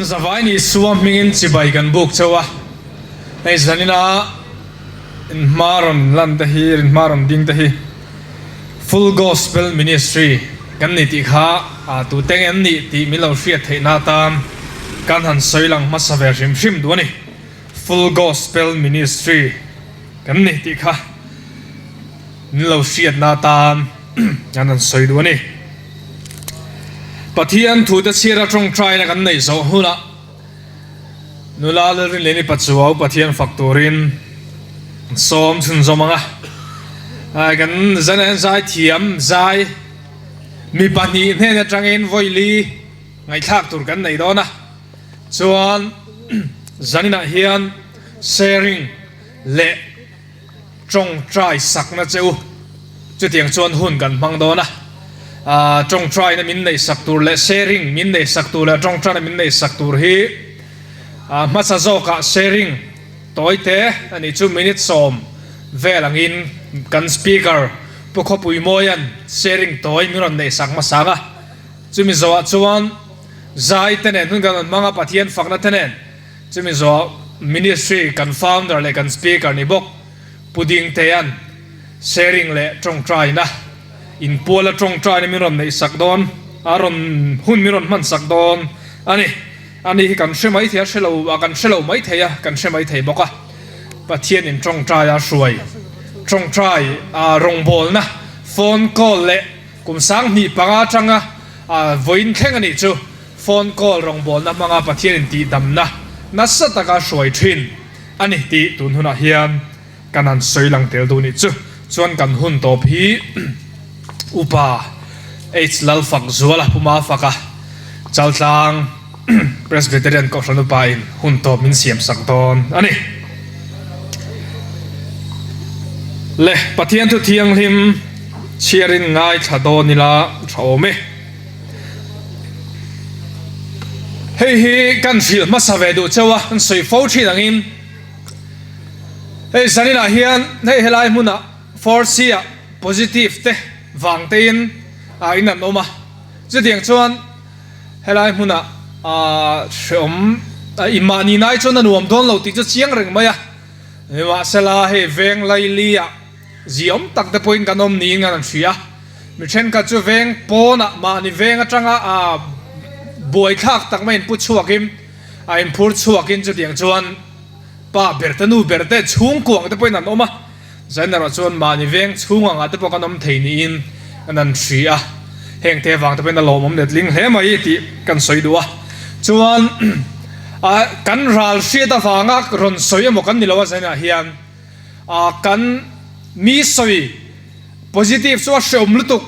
Zavai ni Isua hmingin chibai kan buk chauh a, hei zanina inhma rawn lan te hi, inhma rawn ding te hi Full Gospel Ministry kan ni tih kha tute nge an nih tih min lo hriat theihna atan kan han sawi lang hmasa ve hrim hrim duh a ni. Full Gospel Ministry kan ni tih kha min lo hriatna atan kan han sawi duh a ni. Pathian thute chhiara tawngtaina kan neih zawh hunah nula Lalrinleni Pachuau Pathian fak turin an sawm chhunzawm ang a. Kan zan zai thiam zai mi pahnih hnen atangin vawili ngaihthlak tur kan nei dawn a. Chuan zaninah hian sharing leh tawngtai sakna che u chutiang chuan hun kan hmang dawn a, tawngtaina min neih sak tur leh sharing min neih sak tur leh tawngtaina min neih sak tur hi hmasa zawkah sharing tawi te a nih chu minute sawm vel angin kan speaker Pu Khawpuimawia'n sharing tawi min rawn neih sak hmasa ang a, chumi zawhah chuan zai te nen hun kan rawn hmang a, Pathian fakna te nen. Chumi zawh Ministry kan founder leh kan speaker ni bawk Pu Dingtea'n sharing leh tawngtaina inpuala tawngtaina min rawn neih sak dawn a rawn hun min rawn hman sak dawn a ni. Ani hi kan hre mai thei a, hre lo a kan hre lo mai thei a, kan hre mai thei bawk a. Pathianin tawngtai a hruai tawngtai a rawngbawlna phone call leh kum 2005 atanga vawiin thleng a nih chu. Phone call rawngbawlna hmanga Pathianin tihdamna nasa taka hruai thin a ni tih tun hunah hian kan han sawi lang tel duh nih chu. Chuan kan hun tawp hi Upa H Lalfak Zuala Pu Mafaka Chaltlang Presbyterian Kohhran Upa in hun tawp min siam sak dawn a ni. Le Pathian thu thianghlim chhiarin ngaithla dawn ila tha awm e. Hei hi kan hrilh hmasa ve duh chauh a, kan sawi fo thin angin hei zaninah hian hei helai hmunah 4C ah positive te vang tein ah in an awm a, chutiang chuan helai hmunah ah hreawm i mahni nai chuan a nuam dawn lo tih chu chiang reng mai a, nimahsela hei veng laili ah Ziawm tak te pawhin kan awm niin kan han hria. Mi thenkhat chu veng pawnah mahni veng atanga a buaithlak tak mai inpu chhuakin a inphur chhuakin chutiang chuan pa ber te nu ber te chhungkuang te pawhin an awm a. Zain erawh chuan mahni veng chhung angah te pawh kan awm thei niin kan han hria. Heng te vang te pawhin a lawmawm letling hle mai tih kan sawi duh a. Chuan kan ral hriat avanga rawn sawi emaw kan ni lo a zainah hian. Ah kan mi sawi positive chu a hreawm lutuk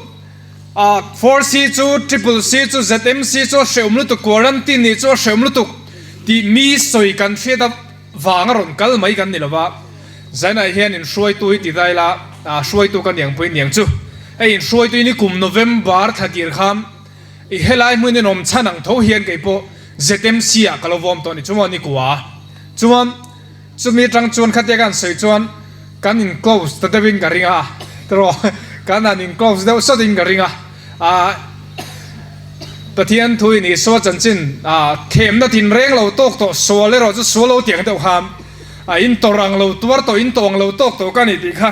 ah 4C chu triple C chu ZMC chu a hreawm lutuk quarantine nih chu a hreawm lutuk tih mi sawi kan hriat a vang a rawn kal mai kan ni lova zainah hian in hruaitu hi ti daila ah hruaitu ka niang pawhin niang chu hei in hruaitu hi ni kum November thla tir khan i helai hmun in awm chhan ang tho hian kei pawh ZMC ah ka lo vawm tawh a ni chu maw ni kua chuan Chumi atang chuan khatia kan sawi chuan kan in close ta deuhin ka ring a, tiraw kan han in close deuh sawtin ka ring a, ah Pathian thu in Isua chanchin ah thlemna tinreng lo tawk tawh sual erawh chu sual lo tiang deuh khan a in tawrh ang lo tuar tawh in tawng lo tawk tawh ka ni tih kha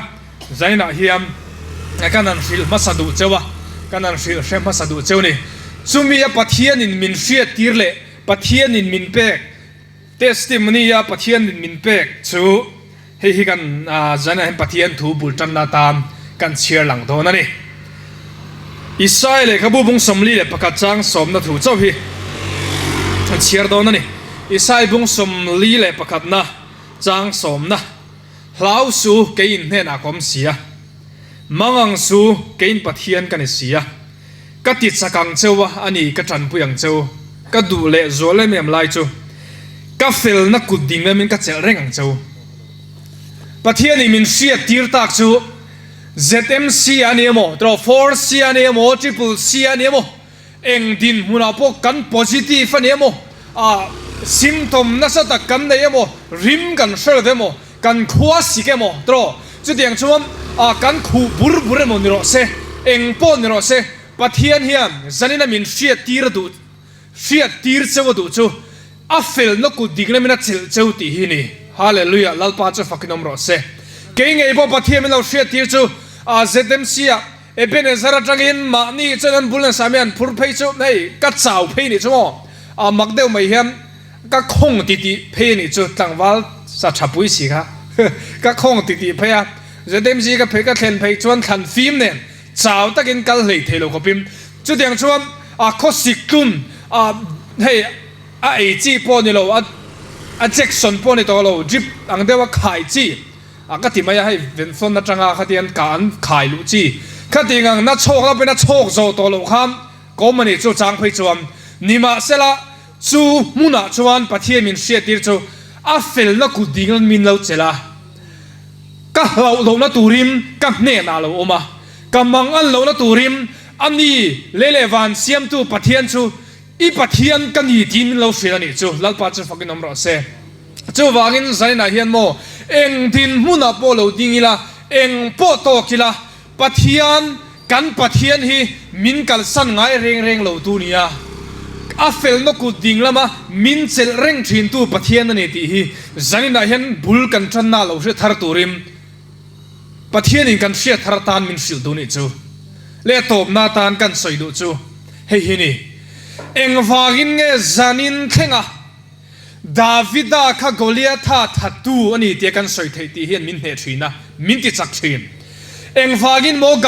zainah hian kan han hrilh hmasa duh cheu a, kan han hrilh hre hmasa duh cheu ni. Chumi a Pathianin min hriattir leh Pathianin min pek Testimony a Pathian in min pek chu hei hi kan zanah hian Pathian thu bul tanna atan kan chhiar lang dawn a ni. Isaiah lehkhabu bung 41 chang sawmna thu chauh hi kan chhiar dawn a ni. Isaiah bung 41 na chang sawmna, Hlau su kei in hnenah ka awm si a, mangang su kei in Pathian ka ni si a. Ka ti chak ang cheu a, a ni, ka tanpui ang cheu. Ka duh leh zual em em lai chu ka felna kut ding lamin ka chelh reng ang cheu. Pathianin min hriat tir tak chu ZMC a ni emaw, tiraw 4C a ni emaw, triple C a ni emaw, eng dinhmunah pawh kan positive a ni emaw, ah symptom nasa tak kan nei emaw, rim kan hre lo emaw, Kan khua sik emaw tiraw? Chutiang chuan ah kan khuh bur bur emaw ni rawh se, eng pawh ni rawh se, Pathian hian zanina min hriat tir a duh, hriat tir cheu a duh chu. A felna kut dik lamin a chelh cheu tih hi ni. Hallelujah, Lalpa chu fakin awm rawh se. Kei ngei pawh Pathian min lo hriattir chu ZMC ah Ebenezer atangin mahni chuan an bul nasa mai an phur phei chu hei ka chau phei nih chu maw a mak deuh mai hian ka khawng ti tih phei anih chu tlangval sa tha pui si kha ka khawng ti tih phei a ZMC ka phei ka thlen phei chuan thlan fim nen chau takin kal hlei thei lo khawpin chutiang chuan a khawsik tlun a hei a ei chi pawh ni lo a a jection pawh ni tawh lo drip ang deuha khai chi A ka ti mai a, hei Vensawn atanga khatiang ka an khai luh chi. Khatiang ang na chhawk la pawhin a chhawk zawh tawh loh khan ka awm a nih chu chang phei chuan. Nimahsela chu hmunah chuan Pathian min hriattir chu a felna kut ding lan min lo chelh a, ka hlauh lohna turin ka hnenah a lo awm a, ka mang an lohna turin a ni lei leh van siamtu Pathian chu I Pathian ka ni tiin min lo hrilh a nih chu, Lalpa chu fakin awm rawh se. Chuvangin Zainah hian maw eng dinhmunah pawh lo ding ila, eng pawh tawk ila, Pathian, kan Pathian hi min kalsan ngai reng reng lo tu nia. A felna kut ding lama min chelh reng thintu Pathian a ni tih hi Zainah hian bul kan tanna lo hre thar turin Pathianin kan hriat thar atan min hrilh duh nih chu leh tawpna atan kan sawi duh chu hei hi ni, Engvangin nge zanin thlenga Davida kha Goliatha thattu a ni tia kan sawi theih tih hian min hneh thin a, min ti chak thin. Engvangin maw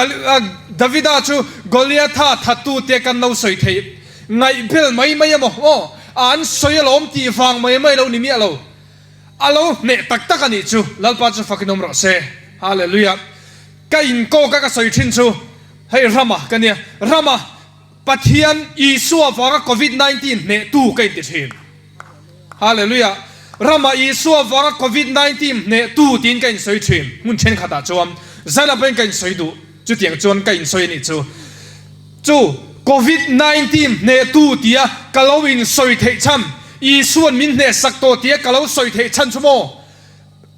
Davida chu Goliatha thattu tia kan lo sawi theih? Ngaihbel mai mai emaw aw, an sawi alawm tih vang mai mai lo ni miah lo. A lo hneh tak tak a nih chu, Lalpa chu fakin awm rawh se. Hallelujah. Ka inkawk a ka sawi thin chu hei Rama ka nia, Rama Pathian Isua vanga Covid 19 hnehtu ka inti thin. Hallelujah. Rama Isua vanga Covid 19 hnehtu tiin ka insawi thin. Hmun thenkhatah chuan Zaila pawhin ka insawi duh. Chutiang chuan ka insawi a nih chu. Chu Covid 19 hnehtu tia ka lo insawi theih chhan, Isua'n min hnehsak tawh tia ka lo sawi theih chhan chu maw?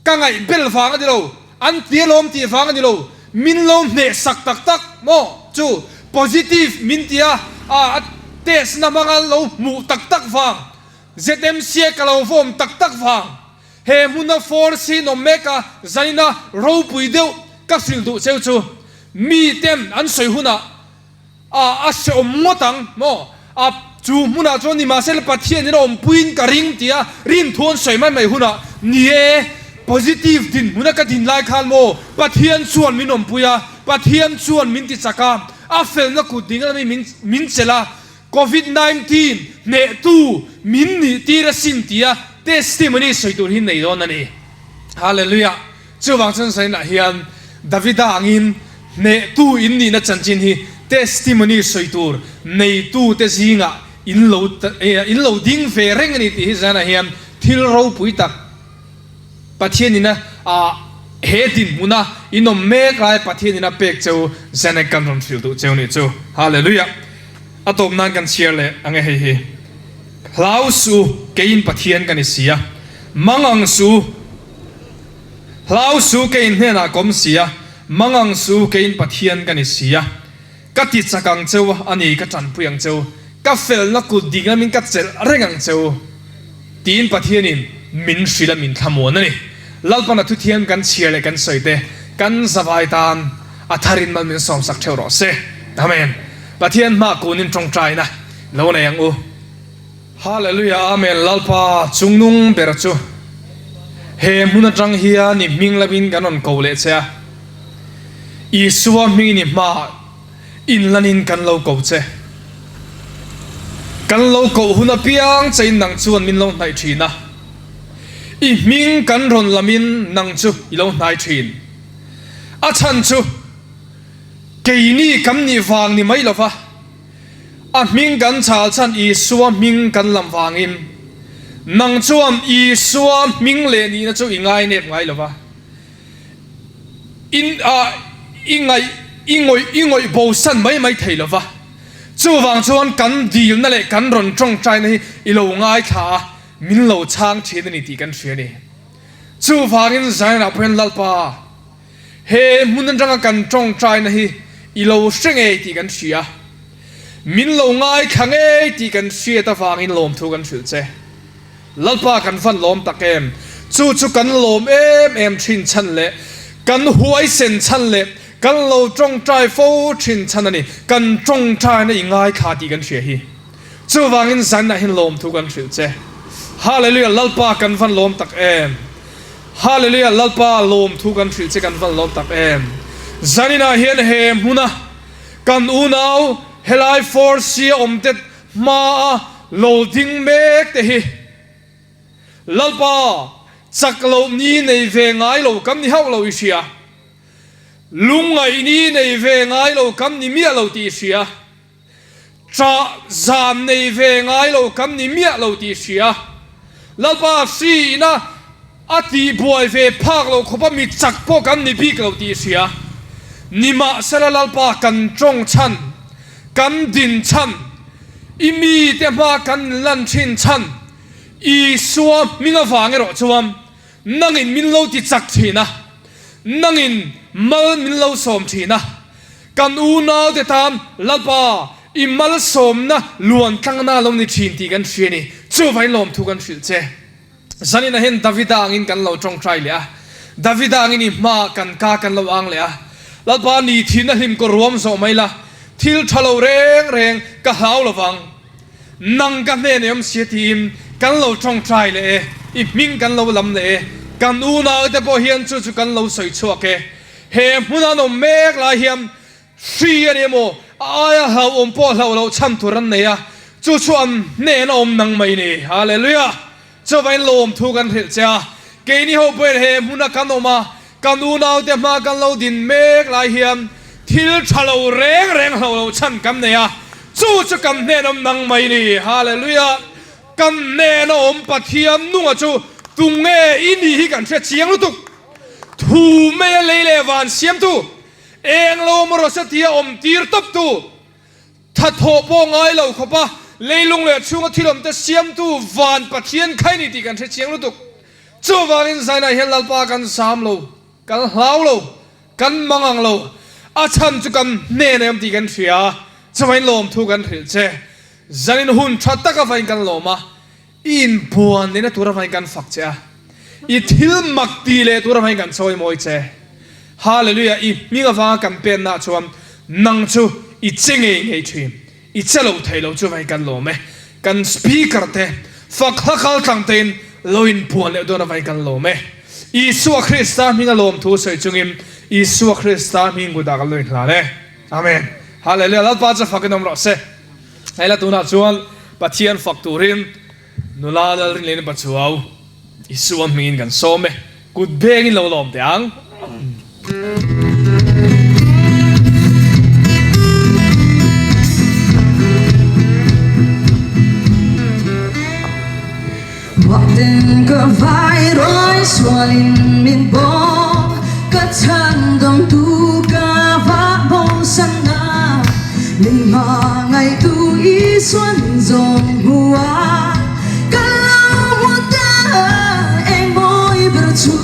Ka ngaih bel vang a ni lo, an tia lawm tih vang a ni lo, min lo hnehsak tak tak maw? Chu positive min tia a test na hmanga lo hmuh tak tak vang, ZMC a ka lo vawm tak tak vang, he hmuna force hi nawm mek a, zaina ropui deuh ka hrilh duh cheu chu mi ten an sawi hunah a a hreawm ngawt ang maw? A chu hmunah chuan nimahsela Pathianin a awmpuiin ka ring tia rinthu an sawi mai mai hunah ni e, positive dinhmuna ka din lai khan maw Pathian chuan min awmpui a, Pathian chuan min ti chak a, a felna kut ding lami min min chelh a, Covid 19 hnehtu min nih tir asin tia testimony sawi tur hi nei dawn a ni. Hallelujah! Chuvang chuan Zainah hian Davida angin hnehtu in nihna chanchin hi testimony sawi tur neitute zingah in lo in lo ding ve reng a ni tih hi Zainah hian thil ropui tak Pathianina he dinhmuna in awm mek lai Pathianina pek cheu Zainah kan rawn hrilh duh cheu nih chu. Hallelujah! A tawp nan kan chhiar leh ang e hei hi. Hlau suh u, keiin Pathian ka ni si a, mangang suh u. Hlau suh keiin hnenah ka awm si a, mangang suh keiin Pathian ka ni si a. Ka ti chak ang cheu a ni, ka tanpui ang cheu, ka felna kut ding lamin ka chelh reng ang cheu, tiin Pathianin min hrilh a min thlamuan a ni. Lalpan a thuthiam kan chhiar leh kan sawi te kan zavai tan a tharin mal min sawmsak theuh rawh se. Amen. Pathian hma kunin tawngtaina lo nei ang u. Hallelujah Amen Lalpa chungnung ber chu he hmun atang hian i hming lovin kan rawn ko leh che a, Isua hmingin i hmaah inlanin kan lo ko che. Kan lo koh hun apiang chein nang chuan min lo hnaih thin a, i hming kan rawn lamin nang chu i lo hnai thin. A chhan chu keini kan nih vang ni mai lova, A hming kan chhal chhan Isua hming kan lam vangin nang chuan Isua hming leh nihna chu i ngai nep ngai lo va. In ah i ngaih i ngawih i ngawih bosan mai mai thei lo va. Chuvang chuan kan dilna leh kan rawn tawngtaina hi i lo ngaithla a, min lo chhang thin a ni tih kan hria a ni. Chuvangin Zion-ah pawh hian Lalpa, He hmun atanga kan tawngtaina hi i lo hre ngei tih kan hria. Min lo ngaithla ngei tih kan hriat avangin lawmthu kan hrilh che. Lalpa kan van lawm tak em! Chu chu kan lawm em em thin chhan leh kan huaisen chhan leh kan lo tawngtai fo thin chhan a ni. Kan tawngtaina i ngaithla tih kan hria hi. Chuvangin zanah hian lawmthu kan hrilh che. Hallelujah Lalpa kan van lawm tak em! Hallelujah Lalpa lawmthu kan hrilh che kan van lawm tak em! Zaninah hian he hmuna kan unau helai Force a awm te hmaa lo ding mek te hi Lalpa chak loh ni nei ve ngai lo kan ni hauh lo i hria. Lungngaih ni nei ve ngai lo kan ni miah lo tih i hria. Ṭah zan nei ve ngai lo kan ni miah lo tih hria. Lalpa hri ina a tihbuai ve phak lo khawpa mi chak pawh kan ni bik lo tih hria. Nimahsela Lalpa kan ṭawng chhan, kan din chhan, i mite hma kan lan ṭhin chhan, Isua hming avang erawh chuan nangin min lo ti chak ṭhin a, nangin mal min lo sawm ṭhin a. Kan unaute tan Lalpa i malsawmna luan tlangna lo ni thin tih kan hria ni. Chuvain lawmthu kan hrilh che. Zanin ah hian Davida angin kan lo tawngtai leh a, Davida angin i hmaah kan ka kan lo ang leh a. Lalpa ni thinna hlim kaw ruam zawh mai la, thil tha lo reng reng ka hlau lovang. Nang ka hnen i awm sia tiin kan lo tawngtai leh e, i hming kan lo lam leh e. Kan unaute pawh hian chu chu kan lo sawi chhuak e. He hmun an awm mek lai hian hri a ni emaw, a aia hlauhawm pawh hlauh loh chhan tur an nei a, chu chu an hnen a awm nang mai ni. Hallelujah! Chuvain lawmthu kan hrilh che a, keini ho pawhin he hmuna kan awm a, kan unaute hma kan lo din mek lai hian thil tha lo reng reng hlauh loh chhan kan nei a, chu chu kan hnen awm nang mai ni. Hallelujah! Kan hnen a awm Pathian nunga chu tunge i nih hi kan hre chiang lutuk. Thu mai a lei leh van siamtu, eng lo maw rawh se tia awm tir tawptu, thathawh pawh ngai lo khawpa leilung leh chhunga thil awmte siamtu van Pathian khai ni tih kan hre chiang lutuk. Chuvangin zainah hian Lalpa kan zam lo, kan hlau lo, kan mang ang lo, a chhan chu kan hnen em tih kan hria. Chuvangin lawmthu kan hrilh che. Zanin hun tha taka vain kan lawm a. I inbuan lehna tur avangin kan fak che a, i thil mak tih leh tur avangin kan chawi mawi che. Hallelujah! I hming avanga kan pennaah chuan nang chu i che ngei ngei thin, i che lo thei lo chu avangin kan lawm e. Kan speaker te fak hla kal tlang tein lo inbuan leh dawn avangin kan lawm e. Isua Krista hminga lawmthu sawi chungin Isua Krista hming kutah kan lo inhlan e. Amen. Hallelujah! Lalpa chu fakin awm rawh se. Hela tunah chuan Pathian fak turin nula Lalrinleni Pachuau Isua hmingin kan sawm e, kut bengin lo lawm teh ang. Vahten ka vai rawi sualin min bawm, ka chhandawmtu ka vah bosan a, min hmangaihtu Isua min zawng hmu a, ka lo hmu ta eng mawi ber chu.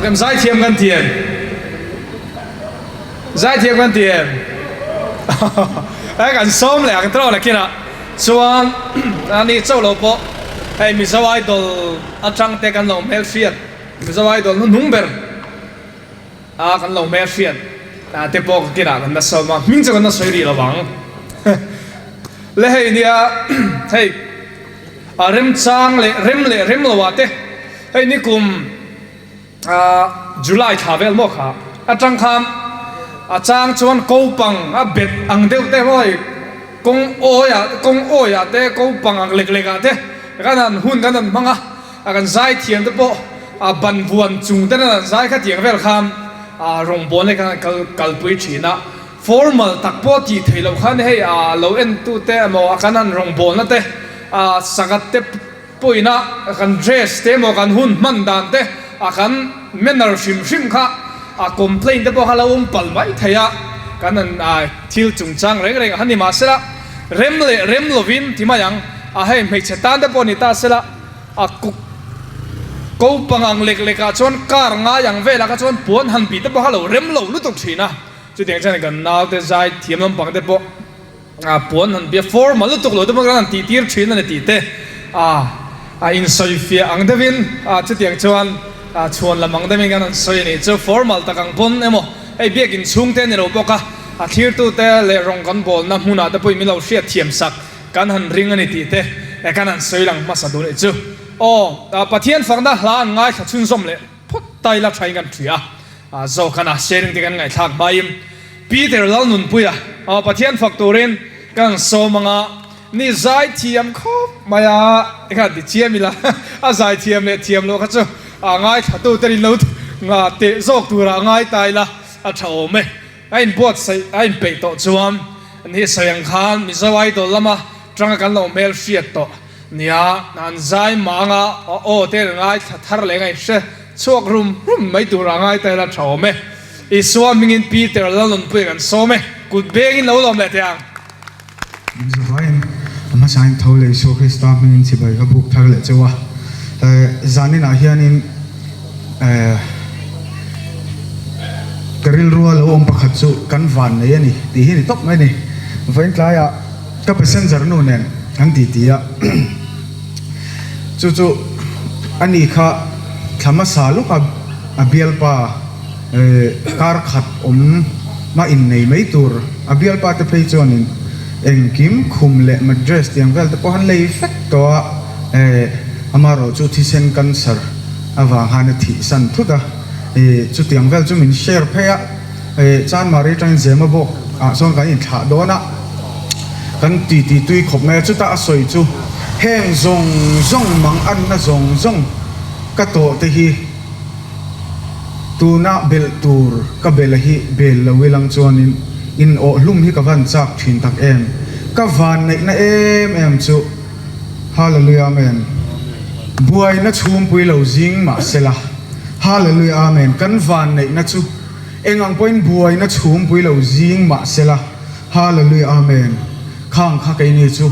tak em? Zaithiam kan ti em? Zaithiam kan ti em? Hei kan sawm leh ang tawh nakinah chuan ani chauh lo pawh hei Mizo Idol atang te kan lo hmelhriat Mizo Idol hnuhnung ber a kan lo hmelhriat te pawh ka kinah kan la sawm a, hming chu kan la sawi rih lo vang. Le hei nia hei a remchang leh rem leh rem lo ah te hei nikum July thla vel maw kha atang khan a chang chuan kopang a bet ang deuh te maw hei kawng awi ah kawng awi ah te kopang ang lek lek ah te kan han hun kan han hmang a a kan zai thiam te pawh a ban vuan chung ten an han zai kha tiang vel khan a rawngbâwl te khan an kal kalpui thin a formal tak pawh tih theih loh khan hei a lo en tu te emaw a kan han rawngbâwlna te a sangat te Pawina kan dress te emaw kan hun hman dan te a kan manner hrim hrim kha a complain te pawh kha lo awm palh mai thei a, kan han thil chungchang reng reng a ni mahsela rem leh rem lovin ti mai ang a hei hmeichhe tan te pawh ni ta sela a ko pangang lek lek ah chuan car ngai ang velah kha chuan puan han bih te pawh kha lo rem lo lutuk thin a, chutiang chuan kan naute zai thiam lampang te pawh. A puan han bia formal lutuk lo te pawh kan han tih tir thin a ni tih te a a insawi fiah ang deuhin a chutiang chuan a chhuan lam ang deuhin kan han sawi a nih chu formal tak ang pawn emaw hei biakin chhung te a ni lo bawk a a thlirtu te leh rawng kan bawlna hmunah te pawhin min lo hriat thiam sak kan han ring a ni tih te kan han sawi lang hmasa duh a nih chu aw Pathian fakna hla an ngaithla chhunzawm leh phawt ta ila thain kan hria a zawk a sharing te kan ngaihthlak hmain Peter Lalnunpuia aw Pathian fak turin ka han sawm anga ni zaithiam khawp mai a eng han ti chiam ila a zaithiam leh thiam loh kha chu a ngaithla tu te in lo nga teh zawk turah a ngai ta ila a tha awm e a inbuatsaih a inpeih tawh chuan ni sawi ang khan Mizo Idol lama tanga kan lo hmel hriat tawh nia an zai mah anga aw te an ngaithla thar leh anga inhre chhuak rum rum mai turah a ngai ta ila a tha awm e. Isua hmingin Peter Lalnunpuia kan sawm e, kut bengin lo lawm leh teh ang. Min zavaiin a hmasain tho leh Isua Krista hmingin chibai ka buk thar leh cheu a. Zaninah hianin ka rilrua lo awm pakhat chu kan van nei a ni tih hi ni tawp mai a ni. Vawiin tlaiah ka passenger nu nen kan titi a, chu chu ani kha thla hmasa lawka a bialpa, Kar khat awm a innei mai tur a bialpa te phei chuanin engkim khum leh mattress tiang vel te pawh han lei vek tawh a, amaherawh chu thisen cancer avang khan a thih san thut a, chutiang vel chu min share phei a, Chanmari atangin Zemabawk ah chuan kan inthlah dawn a, kan titi tui khawp mai a, chutah a sawi chu heng zawng zawng mang anna zawng zawng ka tawh te hi. Tuna belh tur ka belh a hi bel lo ilang chuanin in awh hlum hi ka van chak thin tak em. Ka van neihna em em chu Hallelujah Amen. Buaina chhungpui lo zing mahsela Hallelujah Amen. Kan van neihna chu eng ang pawhin buaina chhungpui lo zing mahsela Hallelujah Amen. Khang kha keini chu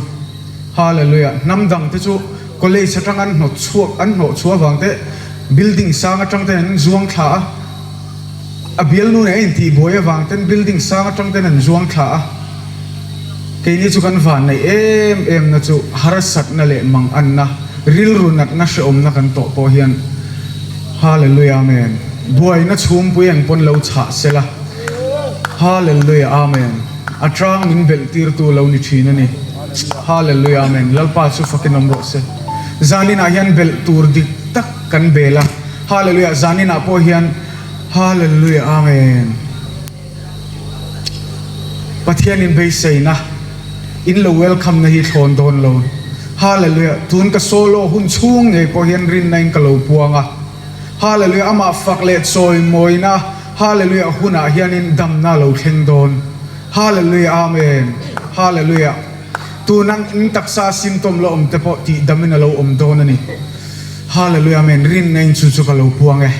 Hallelujah hnam dang te chu College atang an hnawt chhuak an hnawh chhuah avang te building sang atang ten an zuang thla a, a bialnu nen a intih buai avang ten building sang atang ten an zuang thla a, keini chu kan van neih em em na chu harsatna leh manganna, rilru natna hrehawmna kan tawh pawh hian Hallelujah Amen buaina chhumpui eng pawn lo chhah sela Hallelujah Amen. A tang min belh tirtu lo ni thin a ni. Hallelujah Amen. Lalpa chu fakin awm rawh se. Zaninah hian belh tur dik tak kan bel a. Hallelujah Zaninah pawh hian Hallelujah Amen. Pathianin beiseina in lo welcome na hi thlawn dawn lo. Hallelujah Tun ka solo hun chhung ngei pawh hian rinna in ka lo puang a. Hallelujah Amah fak leh chawimawina Hallelujah hunah hianin damna lo thleng dawn. Hallelujah Amen Hallelujah Tuna in taksa symptom la awm te pawh tih damin a lo awm dawn a ni. Hallelujah Amen Rinna in chu chu ka lo puang e.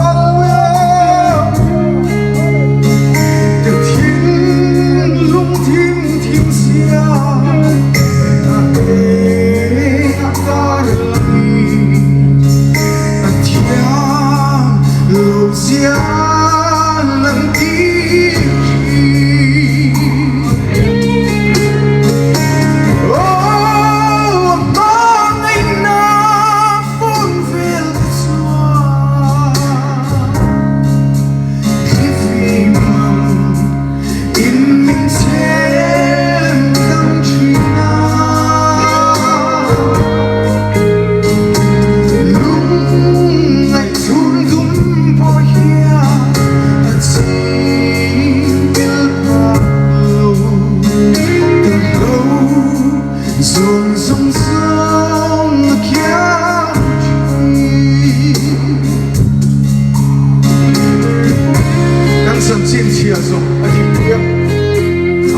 Hallelujah. Ka thinlung thim thim sia a eng a kar langin a thiam lo zia lan tir thin. Aw a hmangaihna fawn vel ka chuan Thlifim ang in min chhem dam thin a. Lungngaih chhun dum pawh hian a ching tel phak lo. Ka hlo zawng zawng zawng a khiang thin. Kan chanchin chhia zawng a dik pui a,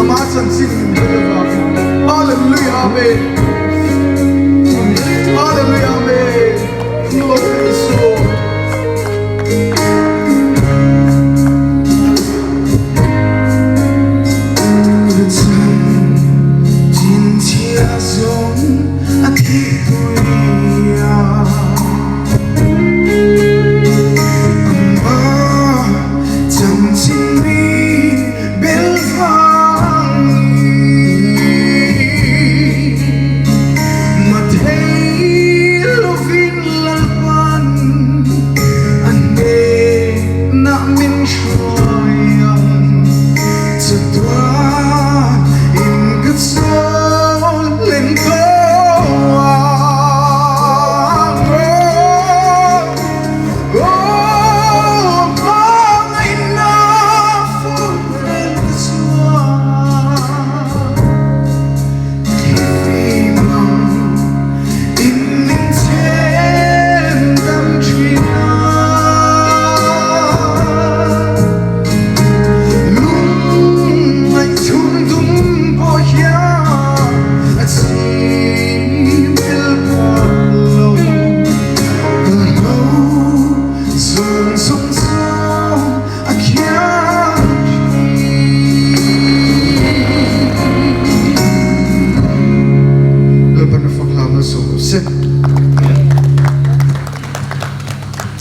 amah chanchin min hrilh avangin Hallelujah Amen Hallelujah Amen Glory Isua. Ka chanchin chhia zawng a thih pui a.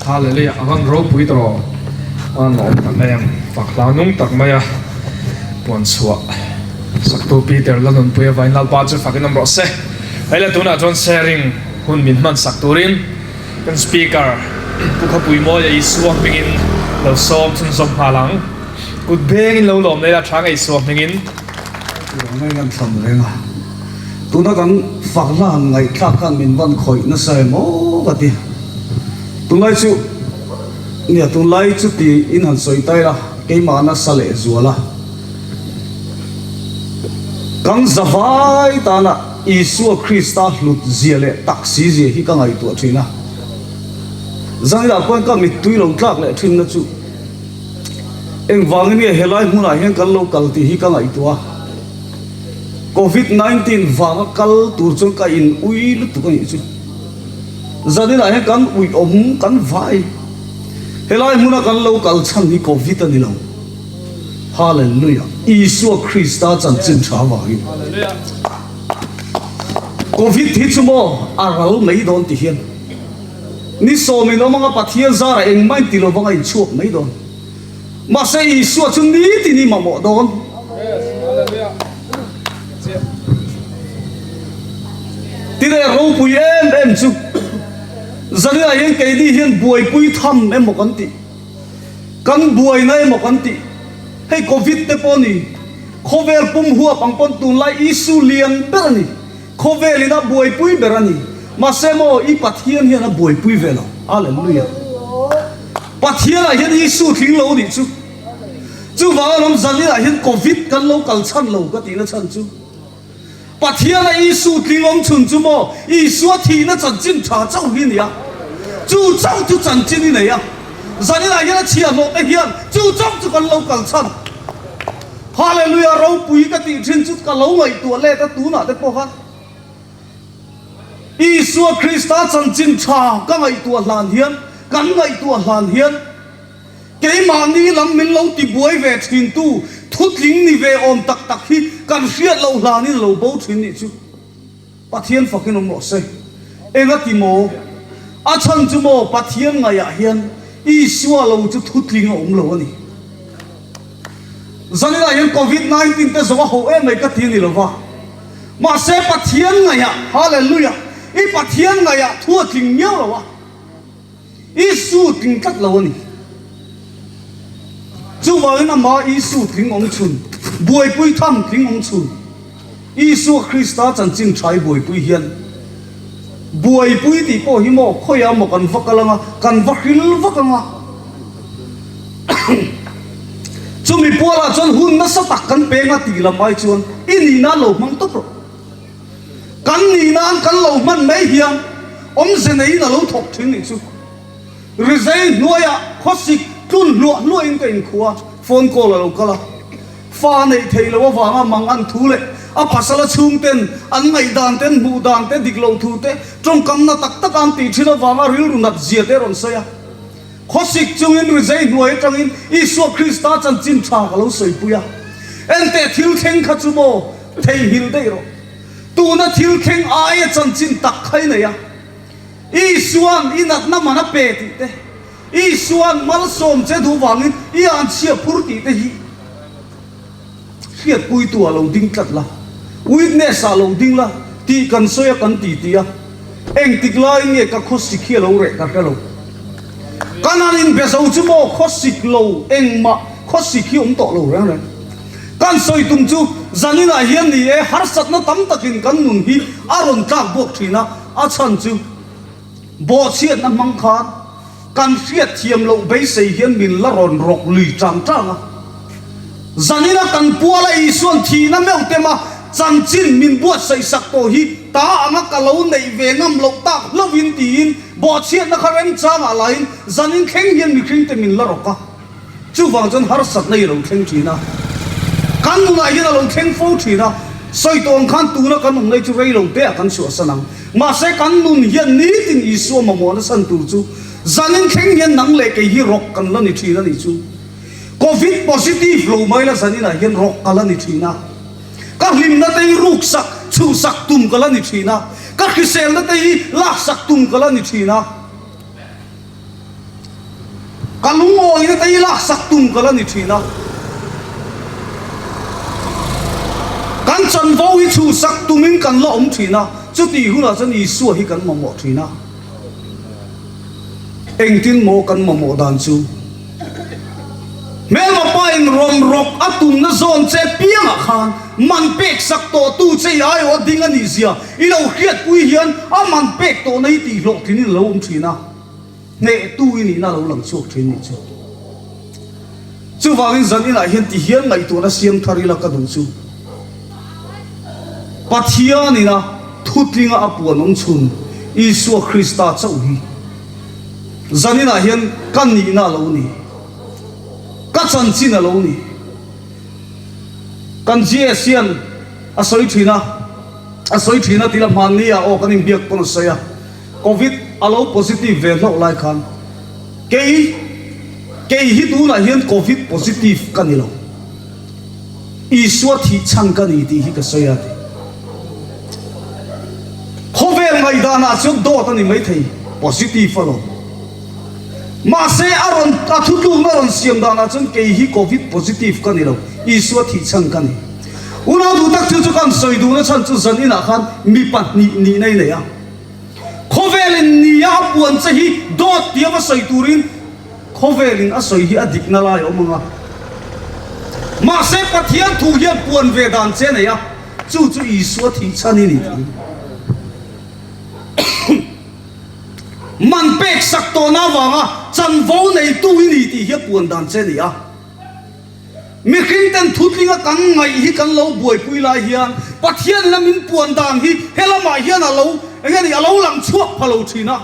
Hallelujah a van ropui tawh a nuam tak mai ang fak hlau nung tak mai a puan chhuah saktu Peter la nunpui avain Lalpa chu fakin awm rawh se hei le tunah chuan sharing hun min hman sak turin Kan Speaker Pu Khawpui Mawia Isua hmingin lo sawm chhunzawm nghal ang. Kut bengin lo lawm leh la tha ngei Isua hmingin. Ruang in an thlam reng a, tuna kan fak hla han ngaihthlak khan min van khawih nasa em aw ka ti. Tunlai chu nia tunlai chu tiin han sawi ta ila keimah nasa leh zual a. Kan zavai tana Isua Krista hlut zia leh taksi zia hi ka ngaihtuah thin a. Zangilah pawhin ka mittui lo tlak leh thinna chu engvangin nge helai hmunah hian kan lo kal tih hi ka ngaihtuah a. Covid 19 vanga kal tur chuan ka in ui lutuk a nih chu. Zaninah hian kan uiawm kan vai. Helai hmuna kan lo kal chhan hi Covid a ni lo. Hallelujah! Isua Krista chanchin tha avangin Covid hi chu maw a ral mai dawn ti hian ni sawmin awm anga Pathian zarah engmah in ti lo vang a inchhuak mai dawn. Mahse Isua chu nitin i mamawh dawn. Ti leh ropui em em chu Zaniah hian keini hian buaipui tham emaw kan tih. Kan buaina emaw kan tih? Hei Covid te pawh ni, khawvel pum huap ang pawn tunlai issue lian ber a ni, khawvel in a buaipui ber a ni. Mahse maw i Pathian hian a buaipui ve lo. Hallelujah. Pathian ah hian issue tling lo nih chu. Chuvang alawm zanin ah hian Covid kan lo kal chhan lo ka tihna chhan chu. Pathian a Isu tling awm chhun chu maw Isua thihna chanchin tha chauh hi nia. Chu chauh chu chanchin i nei a. Zaninah hian a chhiahhlawh te hian chu chauh chu kan lo kal chhan. Hallelujah ropui ka tih thin chu ka lo ngaihtuah let a tunah te pawh khan Isua Krista chanchin tha ka ngaihtuah hlan hian. kan ngaihtuah hlan hian keimahni lam min lo tibuai ve thintu thutling ni ve awm tak tak hi kan hriat loh hlanin a lo bo thin nih chu. Pathian fakin awm rawh se. Engati maw? A chhan chu maw Pathian ngaihah hian Isua lo chu thutling a awm lo a ni. Zaninah hian Covid 19 te zawng a ho em mai ka ti a ni lo va. Mahse Pathian ngaihah, Hallelujah, i Pathian ngaihah thu a tling miau lo a. Isu tling tlat lo a ni. Chuvangin amah Isu tling awm chhun, buaipui tham tling awm chhun, Isua Krista chanchin tha i buaipui hian buaipui tih pawh hi maw khawiah maw kan va kal anga, kan va hril vak anga. Chumi pualah chuan hun nasa tak kan peng a tih lam ai chuan i nihna lo hmang tawp rawh. Kan nih nan kan lo hman mai hian awmze neiin a lo thawk thin nih chu. Rizei hnuaiah khawsik tlun hluah hluahin ka inkhua a, phone call a lo kal a. Fa neih theih loh avanga mang an thu leh a pasala chhungten an ngaihdan te, an hmuh dan te, dik loh thu te, tawngkamna tak taka an tih thin avanga rilru nat zia te a rawn sawi a. Khawsik chungin rizei hnuai atangin Isua Krista chanchin tha ka lo sawipui a. Enteh thil thleng kha chu maw Theihnghilh daih rawh. Tuna thil thleng aia chanchin tak kha i nei a. Isua'n i natna man a pe tih te, Isua'n malsawm che duh vangin i anchhia phur tih te hi hriatpuitu ah lo ding tlat la, witness ah lo ding la tih kan sawi a kan ti ti a. Engtik laiin nge ka khawsik hi a lo reh ka hre lo. Kan han inbe zo chu maw khawsik lo engmah khawsik hi awm tawh lo reng reng. Kan sawi tum chu zaninah hian ni e, harsatna tam takin kan nun hi a rawn tlak buak thin a, a chhan chu bawhchhiatna hmang khan kan hriatthiam loh beisei hian min la rawn rawk lui chang chang a. Zanina kan puala Isuan thihna meuh tema chanchin min buatsaih sak tawh hi ta anga ka lo neih ve ngam loh tak hlauhin tiin bawhchhiatna kha remchangah lain zanin thleng hian mihringte min la rawk a. Chuvang chuan harsatna hi a lo thleng thin a, kan nunah hian a lo thleng fo thin a, sawi tawh ang khan tuna kan awm lai chu rei lo te ah kan chhuahsan ang. Mahse kan nun hian nitin Isua mamawhna san tur chu zanin thleng hian nang leh kei hi rawk kan la ni thin a nih chu. Covid positive lo mai la zaninah hian rawk ka la ni thin a, ka hlimna te hi ruksak, chhuhsak tum ka la ni thin a, ka hriselna te hi laksak tum ka la ni thin a. Ka lungawina te hi laksak tum ka la ni thin a. Kan chanvo hi chhuhsak tumin kan la awm thin a, chutih hunah chuan Isua hi kan mamawh thin a. Engtin maw kan mamawh dan chu? Hmelma pa in rawn rawk a tumna zawn che piangah khan man pek sak tawh tu che i aiawh a ding a nih zia i lo hriatpui hian a man pek tawhna hi tih hlawhtlin in a lo awm thin a, hnehtu i nihna a lo lang chhuak thin nih chu. Chuvangin zan inah hian ti hian ngaihtuahna siam thar ila ka duh chu Pathian ina thutlinga a puan awm chhun Isua Krista chauh hi Zaninah hian ka nihna a lo ni, ka chanchin a lo ni. Kan GS hian a sawi thin a, a sawi thin a tila hmanni ah aw kan inbiak pawn a sawi a, Covid a lo positive ve hlauh lai khan kei kei hi tunah hian Covid positive ka ni lo, Isua thih chhan ka ni tih hi ka sawi a ti. Khawvel ngaihdanah chuan dawt a ni maithei, positive a lo. Mahse a rawn a thutlukna rawn siam danah chuan kei hi Covid positive ka ni lo, Isua thih chhan ka ni. Unau duh tak chu chu kan sawi duhna chhan chu zan inah khan mi pahnih nihna i nei a. Khawvelin nia a puan che hi dawt tia va sawi turin Khawvelin a sawi hi a dikna lai a awm ang a. Mahse Pathian thu hian puan ve dan che a nei a, chu chu Isua thih chhan i ni tih. Man pek sak tawhna avanga chanvo neitu i ni tih hi a puan dan che a ni a. Mihring ten thutlinga kan ngaih hi kan lo buaipui lai hian Pathianin a min puan dan hi helamah hian a lo eng nge ni a lo lang chhuak pha lo thin a.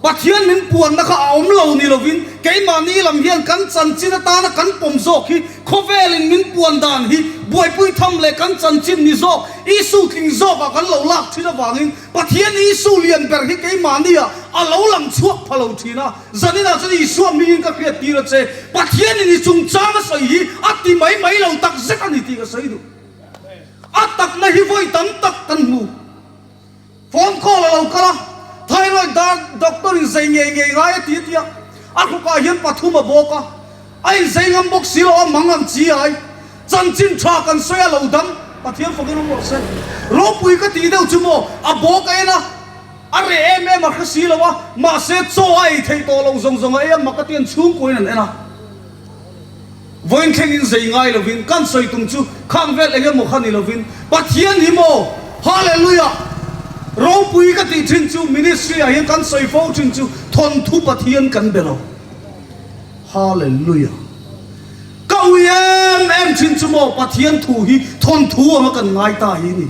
Pathian min puanna kha a awm lo ni lovin keimahni lam hian kan chanchin atana kan pawm zawk hi khawvelin min puan dan hi buaipui tham leh kan chanchin ni zawk Isu tling zawkah kan lo lak thin avangin Pathian Isu lian ber hi keimahniah a lo lang chhuak pha lo thin a. Zaninah chuan Isua hmingin ka hriat tir a che, Pathianin i chungchang a sawi hi a ti mai mai lo tak zet a ni tih ka sawi duh. A takna hi vawi tam tak kan hmu. Phone call a lo kal a, thyroid dar doctor in zei ngei ngei ngai a ti a ti a, a hrukah hian pathum a bawk a, a inzei ngam bawk si lo a mang ang chi ai, chanchin tha kan sawi a lo dam, Pathian fakin awm rawh se. Ropui ka tih deuh chu maw, a bawk a en a, a reh em em a hre si lo a, mahse chaw a ei theih tawh loh zawng zawng a ei a, mak a ti an chhungkuain an en a. Vawiin thlengin zei ngai lovin kan sawi tum chu khang vel eng emaw kha ni lovin Pathian hi maw Hallelujah ropui ka tih thin chu ministry ah hian kan sawi fo thin chu thawnthu Pathian kan be lo Hallelujah ka ui em em thin chu maw Pathian thu hi thawnthu anga kan ngai ta hi ni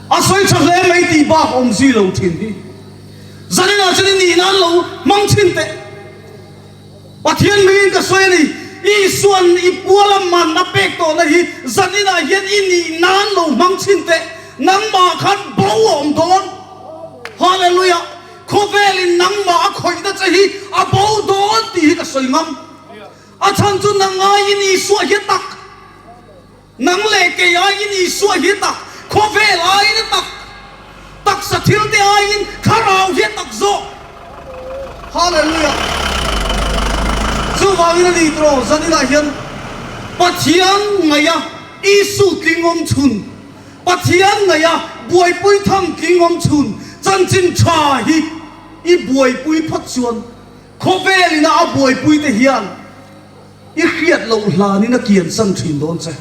a sawi tha hle mai tih bak awm zui lo thin hi zaninah chuan i nih nan lo hmang thin teh. Pathian hmingin ka sawi a ni, Isua'n i puala man a pek tawhna hi zaninah hian i nih nan lo hmang chhin teh, nangmah khan bo a awm dawn. Hallelujah! Khawvelin nangmah a khawihna che hi a bo dawn tih hi ka sawi ngam. A chhan chu nang aiin Isua hi a tak. Nang leh kei aiin Isua hi a tak, khawvel aiin a tak, taksa thil te aiin thlarau hi a tak zawk. Hallelujah! Chuvangin a ni tawh zaninah hian Pathian ngaih a Isu tling awm chhun, Pathian ngaih a buaipui tham tling awm chhun chanchin tha hi i buaipui phawt chuan khawvel ina a buaipui te hian I hriat loh hlanin a kiansan thin dawn che.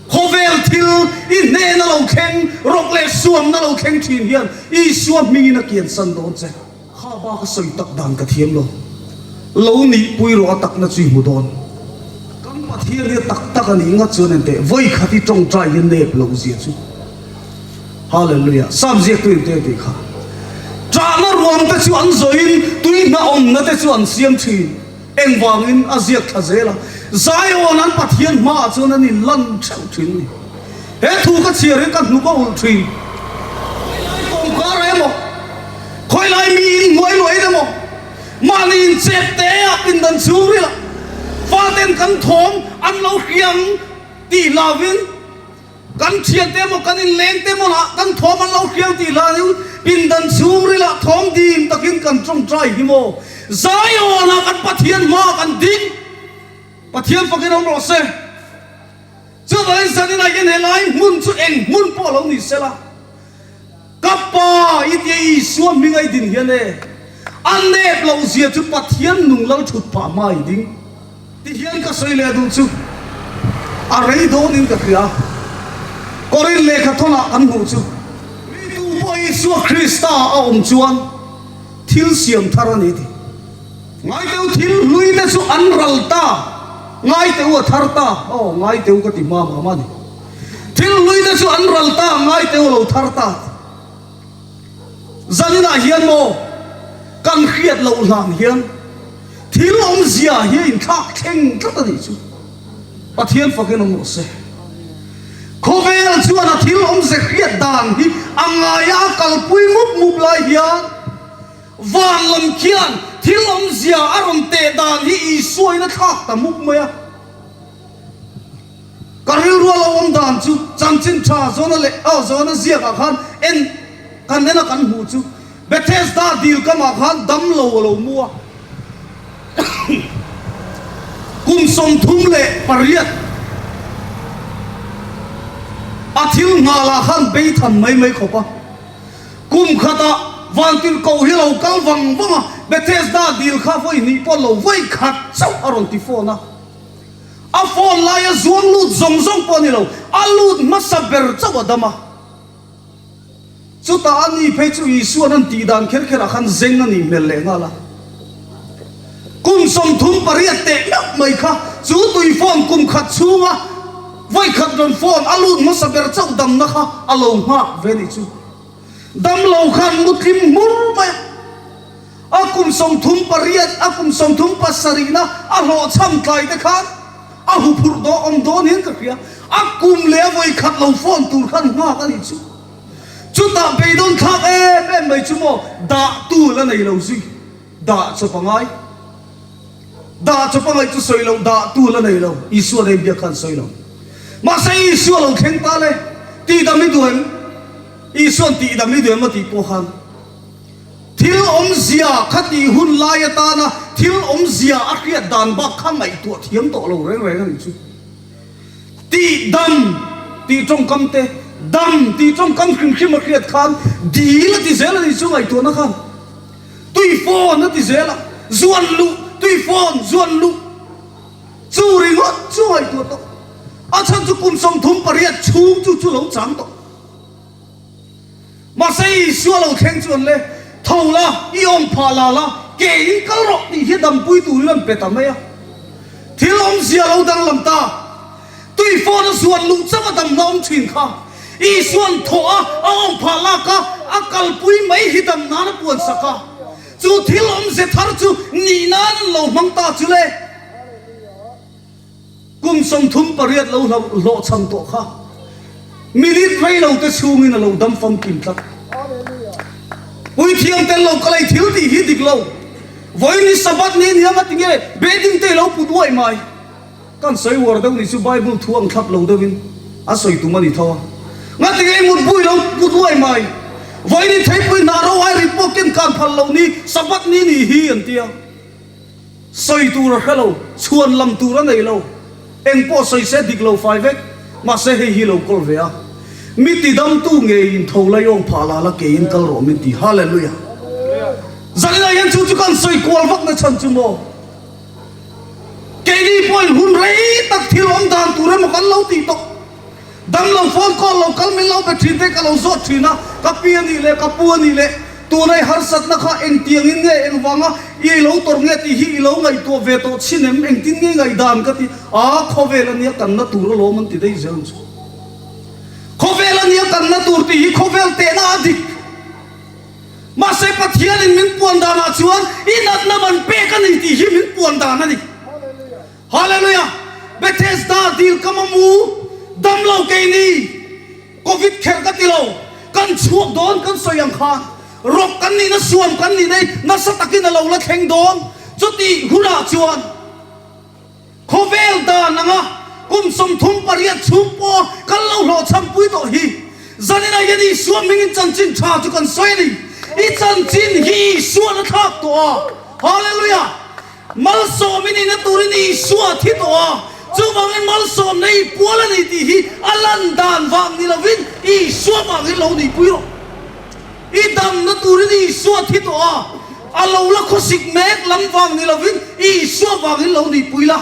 Khawvel thil i hnehna lo thleng, rawk leh suamna lo thleng thin hian Isua hmingin a kiansan dawn che. Kha ba ka sawi tak dan ka thiam lo. Lo nihpui rawh a takna chu i hmu dawn. Kan Pathian hi a tak tak a nih ngat chuan enteh vawikhat i tawngtai hian nep loh zia chu. Hallelujah. Psalm ziaktu in te tih kha. Ṭahna ruam te chu an zawhin tui hna awmna te chu an siam thin. Engvangin a ziak thla zel a, Zion an Pathian hmaah chuan an inlan theuh thin a ni. He thu ka chhiar hi ka hnuk a ulh thin. Khawilai kawngkar ah emaw, khawilai mi in hnuai luahin emaw, mahni in chep te ah pindan chhungril ah faten kan thawm an lo hriang tih hlauvin, Kan thiante emaw kan inleng te emaw lah kan thawm an lo hriang tih hlan in pindan chhungrilah thawm dim takin kan tawngtai hi maw? Zion-ah kan Pathian hmaah kan ding. Pathian fakin awm rawh se. Chuvangin zaninah hian helai hmun chu eng hmun pawh lo ni sela, ka Pa i tia Isua hminga i din hian e, a nep loh zia chu Pathian nung lal thut phah hma i ding. Ti hian ka sawi leh duh chu a rei dawnin ka hria. Korin lehkha thawnah kan hmuh chu mi tu pawh Isua Krista a awm chuan thil siam thar a ni ti. Ngaiteu thil hlui te chu an ral ta, ngaiteu a thar ta, aw ngaiteu ka ti hma mah mah a ni. Thil hlui te chu an ral ta, ngaiteu a lo thar ta ti. Zaninah hian maw kan hriat loh hlan hian thil awmzia hi a inthlak thleng tlat a nih chu. Pathian fakin awm rawh se. Khawvel chuan a thil awmze hriat dan hi a ngaia a kalpui mup mup lai hian van lam khian thil awmzia a rawn teh dan hi Isuain a thlak ta mup mai a. Ka rilru a lo awm dan chu chanchin tha Jona leh aw Jona ziakah khan en kan en a kan hmuh chu Bethesda dil kamah khan damlo a lo mu a, kum 38 a thil nghalah khan beitham mai mai khawp a, kum khatah vantirhkoh hi a lo kal vang vang a, Bethesda dil kha vawi hnih pawh lo vawi khat chauh a rawn ti phone a. A phone laia zuang lut zawng zawng pawh a ni lo, a lut hmasa ber chauh a dam a. Chutah a ni phei chu Isua'n an tih dan kher kherah khan zeng a nih hmel leh nghal a. Kum 38 teh meuh mai kha chu tui phone kum khat chhunga vawi khat rawn phone a lut hmasa ber chauh damna kha a lo nghak ve nih chu. Damlo khan mutlim hmur mai a. A kum 38, a kum 37 na a hlawhchham tlai te khan a huphurh daw awm dawn hian ka hria. A kum leh a vawikhat lo phone tur khan nghak a nih chu. Chutah beidawn thlak em em mai chu maw dah tu la nei lo zui. Dah chawp a ngai. Dah chawp a ngaih chu sawi lo, dah tu la nei lo. Isua nei biak khan sawi lo. Mahse Isua lo thleng ta le, tihdam i duh em? Isua'n tihdam i duh em a tih pawh khan thil awmzia kha tih hun lai atana thil awmzia a hriat dan bak kha ngaihtuah thiam tawh lo reng reng a nih chu. Tihdam tih tawngkam te, dam tih tawngkam hrim hrim a hriat khan dil a ti zel a nih chu ngaihtuahna khan. Tui fawn a ti zel a, zuan luh, tui fawn, zuan luh chu ringawt chu ngaihtuah tawh. A chhan chu kum 38 chhung chu chu lo chang tawh. Mahse Isua lo thleng chuan le, Tho la, i awm phah la la, ke in kal rawh tih hi dampui turin an pe ta mai a. Thil awmzia lo danglam ta. Tui fawn a zuan luh chauh a damna awm thin kha. Isua'n thawh a, a awm phah lak a, a kalpui mai hi dam nan a puan sak a. Chu thil awmze thar chu nih nan an lo hmang ta chu le. Kum 38 lo hlawhchham tawh kha minute rei lo te chhungin a lo dam famkim tlat. Puithiam tel lo ka lei thil tih hi dik lo. Vawiin hi Sabbath ni nia nga tinge bedding te i lo put uaih mai. Kan sawi uar deuh ni chu Bible thu ang thlap lo deuhin a sawi tum a ni tho a. Ngati ngei mutpui lo put uai mai. Vawiin theipui hnah ro ai rit pawh ken kan phal lo ni Sabbath ni ni hi an ti a. Sawi tur a hre lo, chhuan lam tur a nei lo. Eng pawh sawi se dik lo fai vek. Mahse hei hi lo kawl ve a. Mi tidamtu ngeiin tho la yawng phah la la keiin kal rawh min ti. Hallelujah. Zaninah hian chu chu kan sawi kual vak na chhan chu maw? Keini pawhin hun rei tak thil awm dan tur emaw kan lo tih tawh. Damlo phone call lo kal min lo be thin te ka lo zawt thin a, ka pi a nih leh ka pu a nih leh tunai harsatna kha engtiangin nge engvanga i lo tawrh nge tih hi i lo ngaihtuah ve tawh chin em, engtin nge ngaihdan ka ti a, khawvel a nia kanna tur alawm an ti daih zel ang chu. Khawvel a nia kanna tur tih hi khawvel tehna a dik. Mahse Pathianin min puan danah chuan i natna man pek a ni tih hi min puan dan a ni. Hallelujah! Bethesda dil ka mamu damlo keini Covid kher ka ti lo, kan chhuak dawn kan sawi ang khan rawk kan nihna suam kan nihna hi nasa takin a lo la thleng dawn chutih hunah chuan Khawvel dan anga kum 38 chhung pawha kan lo hlawhchhampui tawh hi zaninah hian Isua hmingin chanchin tha chu kan sawi a ni. I chanchin hi Isua'n a thlak tawh a. Hallelujah! Malsawm i nihna turin Isua a thi tawh a, chuvangin malsawmna i pual a ni tih hi a lan dan vang ni lovin Isua vangin lo nihpui rawh. I damna turin Isua thi tawh a, a lo la khawsik mek lam vang ni lovin Isua vangin lo nihpui la.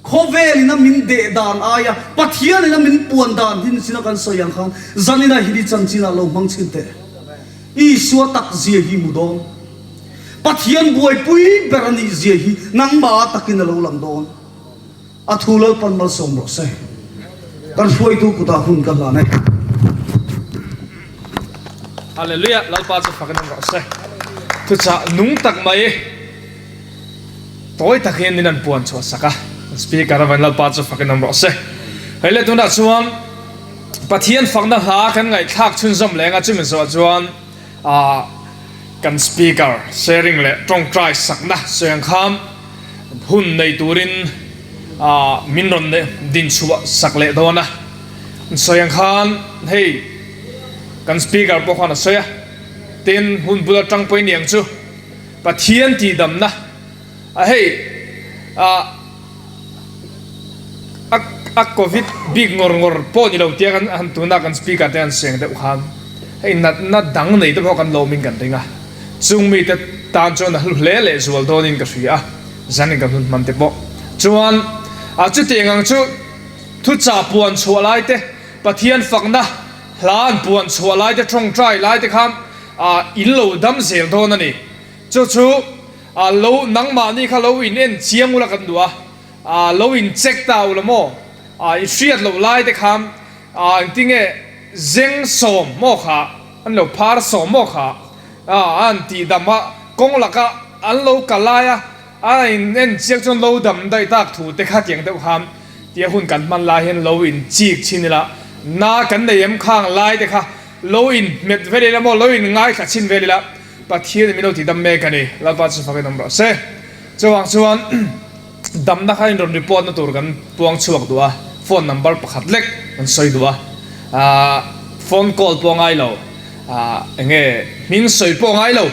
Khawvelin a min deh dan aia Pathianin a min puan dan hi nichina kan sawi ang khan zanina hi ni chanchinah lo hmang chhin teh. Isua tak zia hi mu dawn. Pathian buaipui ber a nih zia hi nangmah takin a lo lang dawn. A thu Lalpan malsawm rawh se. Kan hruaitu kutah hun ka hlan e. Hallelujah Lalpa chu fak in awm rawh se. Thuchah nung tak mai tawi takin min an puan chhuah sak a. Speaker a vain Lalpa chu fak in awm rawh se. Hei leh tunah chuan Pathian fakna hla kan ngaihthlak chhunzawm leng a chumi zawh chuan kan speaker sharing leh tawngtai sakna sawiang kham hun nei turin min rawn din chhuah sak leh dawn a, sawi ang khan hei kan speaker pawh khan a sawi a, tin hun bul atang pawhin ni ang chu Pathian tihdamna a hei ah a a covid bik ngawr ngawr pawh ni lo tia kan han tuna kan speaker te an seng deuh khan hei natna dang nei te pawh kan lawmin kan ring a. Chung mite tan chuan a hlu hle leh zual dawnin ka hria a, zanin kan hun hman te pawh chuan a chutiang ang chu thuchah puan chhuah lai te, Pathian fakna hla an puan chhuah lai te, tawngtai lai te khan in lo dam zel dawn a ni. Chu chu lo nangmahni kha lo in en chiang ula kan duh a, lo in check ta ula maw, i hriat loh lai te khan engtinge. zeng sawm maw kha an lo phar sawm maw kha a an tih dam a kawng laka an lo kal lai a a in en chiak chuan lo dam daih tak thu te kha tiang deuh khan tia hun kan hman lai hian lo in chik chhin ila na kan nei em khang lai te kha lo in hmet vel ila maw lo in ngaithla chhin vel ila Pathian in min lo tih dam mek a ni Lalpa chu fak in awm rawh se chuvang chuan Damna kha in rawn report na tur kan puang chhuak duh a, phone number pakhat lek kan sawi duh a, aah phone call pawh ngai lo, aah enge hming sawi pawh ngai lo,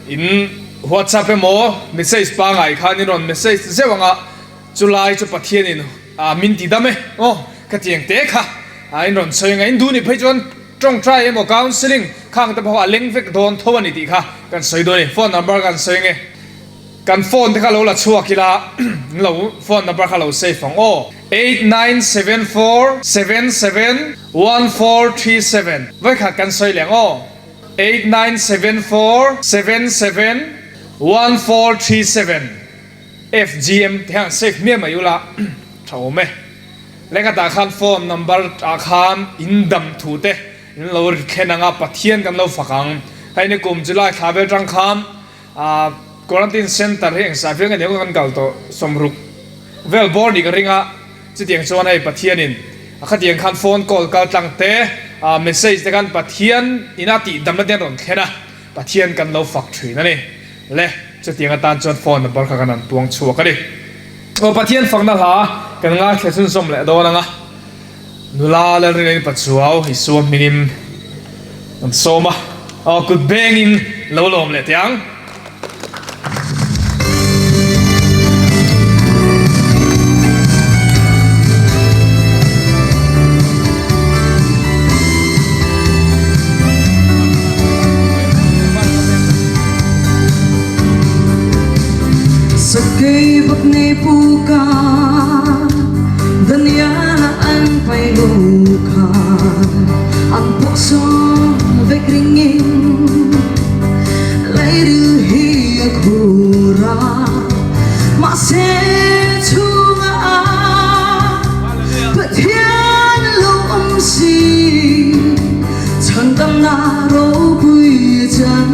in whatsapp emaw message pangai khan in rawn message zeuh ang a, chulai chu Pathian in aah min ti dam e aw ka tiang te kha aah in rawn sawi ang a, in duh nih phei chuan tawngtai emaw counselling khang te pawh a leng vek dawn tho a ni tih kha kan sawi dawn a ni, phone number kan sawi ang e. Kan phone te kha lo la chhuak ila lo phone number kha lo save ang aw. 8974771437 Vawikhat kan sawi leh ang aw. 8974771437 FGM ti hian save hmiah mai ula tha awm e. Lengkhatah khan phone number ah khan in dam thu te in lo ri thlen ang a Pathian kan lo fak ang. Hei ni kum July thla vel tang khan Ahh quarantine center hi engzah viau nge ni kan kal tawh sawmruk vel bawr nih ka ring a, chutiang chuan hei Pathianin a khatiang khan phone call kal tlang te ah message te khan Pathian ina tih damna te an rawn thlen a, Pathian kan lo fak thin a ni le, chutiang atan chuan phone number kha kan han puang chhuak a ni. Aw Pathian fakna hla kan ngaithla chhunzawm leh dawn ang a. Nula Lalringain Pachuau Isua hmingin an sawm a, aw kut bengin lo lawm leh teh ang. Sakei bak nei pu ka. Daniela an pai lo kha an pawh sawm vek ringin leiril hi a khur a mahse chhungah Pathian lo awm si chhandamna ropui a chan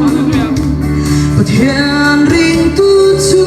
Pathian ringtu chu.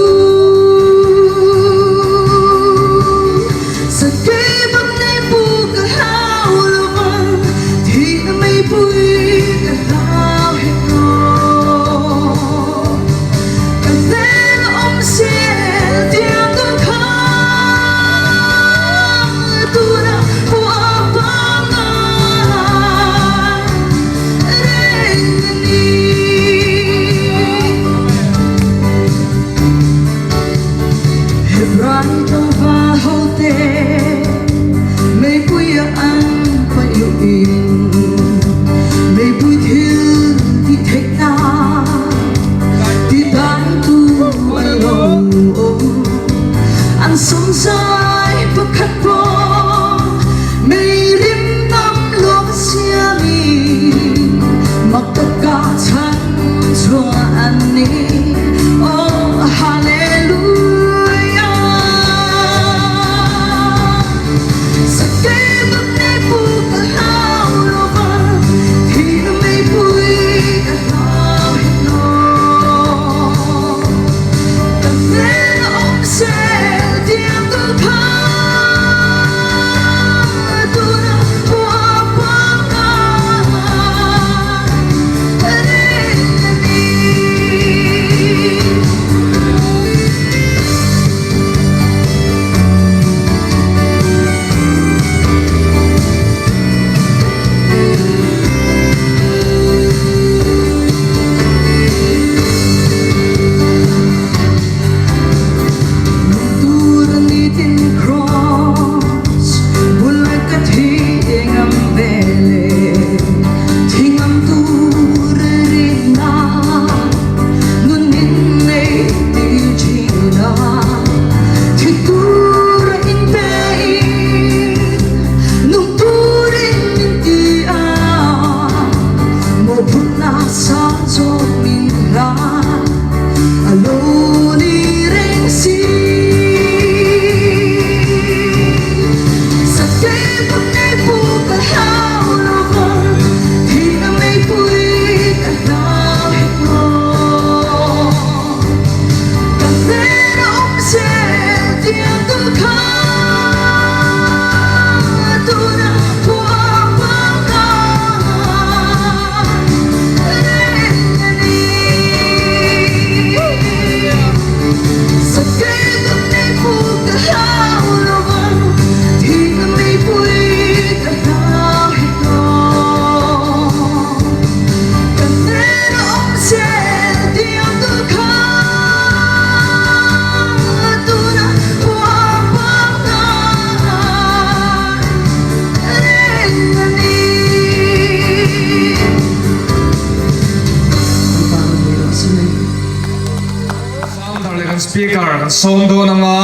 kan speaker kan sawm dawn anga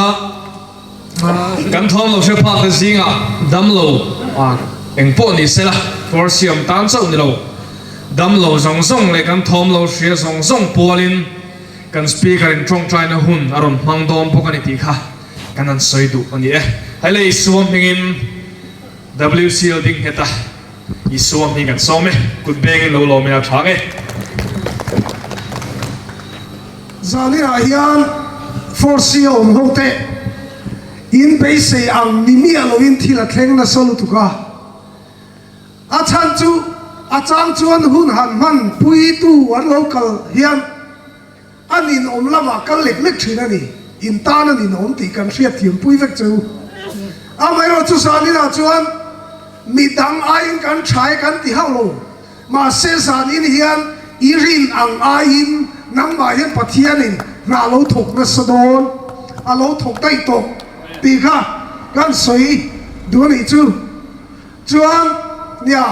kan thawm lo hre phak te zingah damlo eng pawh ni sela kawr siam tan chauh ni lo damlo zawng zawng leh kan thawm lo hria zawng zawng pualin kan speaker in tawngtaina hun a rawn hmang dawn bawk a ni tih kha kan han sawi duh a ni e. Hei le Isua hmingin WCL ding nghet a. Isua hming kan sawm e, kut bengin lo lawm ila tha nge. Zaninah hian Force a awm ho te in beisei ang ni miah loin thil a thleng nasa lutuk a, a chhan chu a chang chuan hun han hman puitu an lo kal hian a ninawm lamah kal lek lek thin a ni, in tan a ninawm tih kan hriatthiam pui vek chu. Amaherawhchu zaninah chuan mi dang aiin kan tha e kan ti hauh lo, mahse zanin hian i rin ang aiin nangmah hian Pathianin hna lo thawk nasa dawn, a lo thawk daih tawh tih kha kan sawi duh a nih chu. Chuan nia,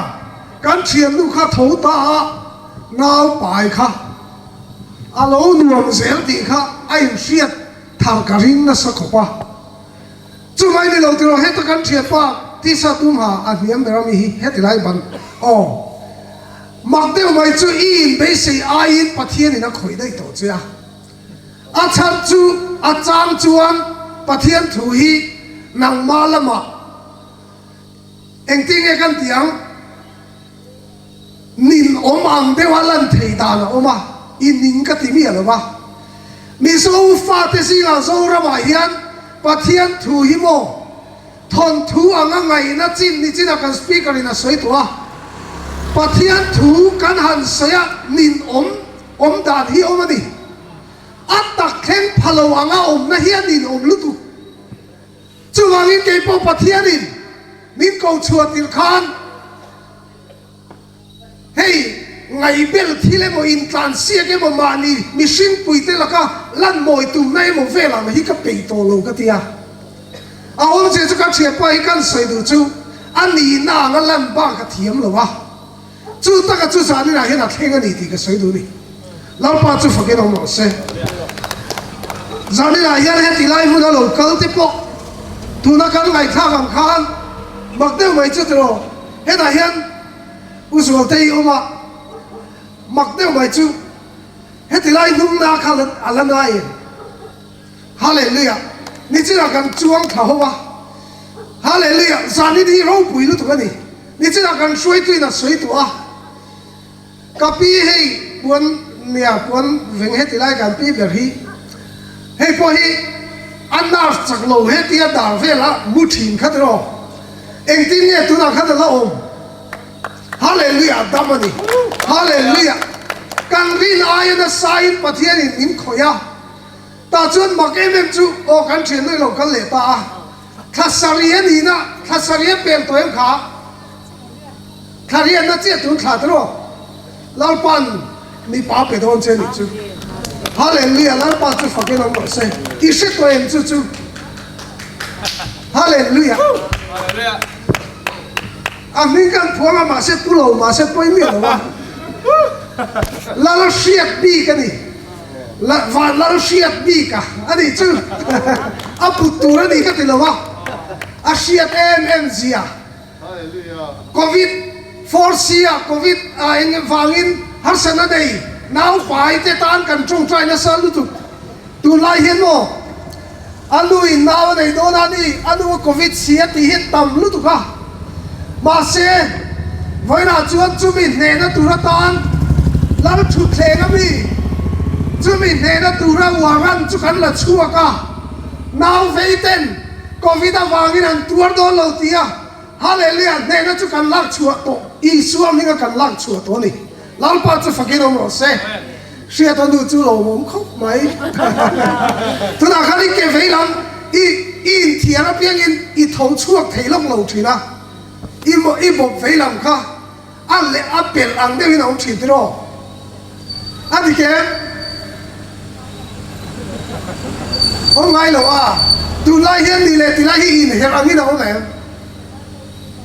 kan thiannu kha tho ta a, nau pai kha. A lo nuam zel tih kha a inhriat thar ka ring nasa khawp a. Chumai ni lo tiraw heta kan thianpa tisa tum ha a hniam ber ami hi heti lai ban aw. Mak deuh mai chu i inbeisei aiin Pathianin a khawih daih tawh che a. A chhan chu a chang chuan Pathian thu hi nangmah lamah engtin nge kan tih ang? Nin awm ang deuha lan thei dan a awm a, i ning ka ti miah lo va. Mizo fate zingah Zoramah hian Pathian thu hi maw thawnthu anga ngaihna chin ni chinah kan Speaker in a sawi tawh a, Pathian thu kan han sawi a nin awm awm dan hi awm a ni. A tak thleng pha lo anga awmna hi a nin awm lutuk. Chuvangin kei pawh Pathianin min ko chhuah tir khan hei ngaihbel thil emaw intlansiak emaw mahni mihring puite laka lan mawi tumna emaw vel ang hi ka peih tawh lo ka ti a. A awmzia chu ka thianpa hi kan sawi duh chu a nihna anga lan bak a thiam lo a. Chu taka chu zaninah hian a thleng a ni tih ka sawi duh a ni. Lalpa chu fakin awm rawh se. Zaninah hian heti lai hmun a lo kal te pawh tuna kan ngaihthlak ang khan mak deuh mai chu tiraw hetah hian U Zualte i awm a, mak deuh mai chu heti lai hnungna kha a la nai em? Hallelujah! Nichinah kan chuang thla ho a. Hallelujah! Zanin hi ropui lutuk a ni. Nichinah kan hruaituin a sawi tawh a. Ka pi hei puan nia puan veng heti lai kan pi ber hi hei pawh hi a nurse chak lo hetia dar vela mu thin kha tiraw engtin nge tunah khan a la awm? Hallelujah dam a ni. Hallelujah! Kan rin aia nasain Pathianin min khawih a. Tah chuan mak em em chu aw kan thian nuih lo kal leh ta a, thla sarih a nihna, thla sarih a pel tawh em kha? Thla riatna chiah tun thla te rawh, Lalpa'n mipa pe dawn che nih chu. Hallelujah, Lalpa chu fakin awm rawh se. I hre tawh em chu chu? Hallelujah. A hming kan phuang a mahse pu lo mahse pawi miah lo a, Lal hriat bik a ni. Van lal hriat bik a a nih chu a put tur a ni ka ti lo a, a hriat em em zia. Covid 4C ah Covid ah eng vangin harsatna nei naupai te tan kan tawngtai nasa lutuk. Tunlai hian maw a nu in nau a nei dawn a ni, a nu a Covid si a tih hi tam lutuk a. Mahse, vawiinah chuan chumi hnehna tur atan lal thutthleng a mi, chumi hnehna tura warrant chu kan la chhuak a, nau vei ten Covid avangin an tuar dawn lo tih a Hallelujah hnehna chu kan lak chhuah tawh, Isua hminga kan lak chhuah tawh a ni. Lalpa chu fakin awm rawh se. Hriat a nu chu lawmawm khawp mai. Tunah khan i ke vei lam i i inthiar apiangin i tho chhuak thei lawk lo thin a, i i bawp vei lam kha a leh a pelh ang deuhin a awm thin tiraw? A dik em? Awm ngai lo a, tunlai hian ni leh tilai hi inherh angin a awm em?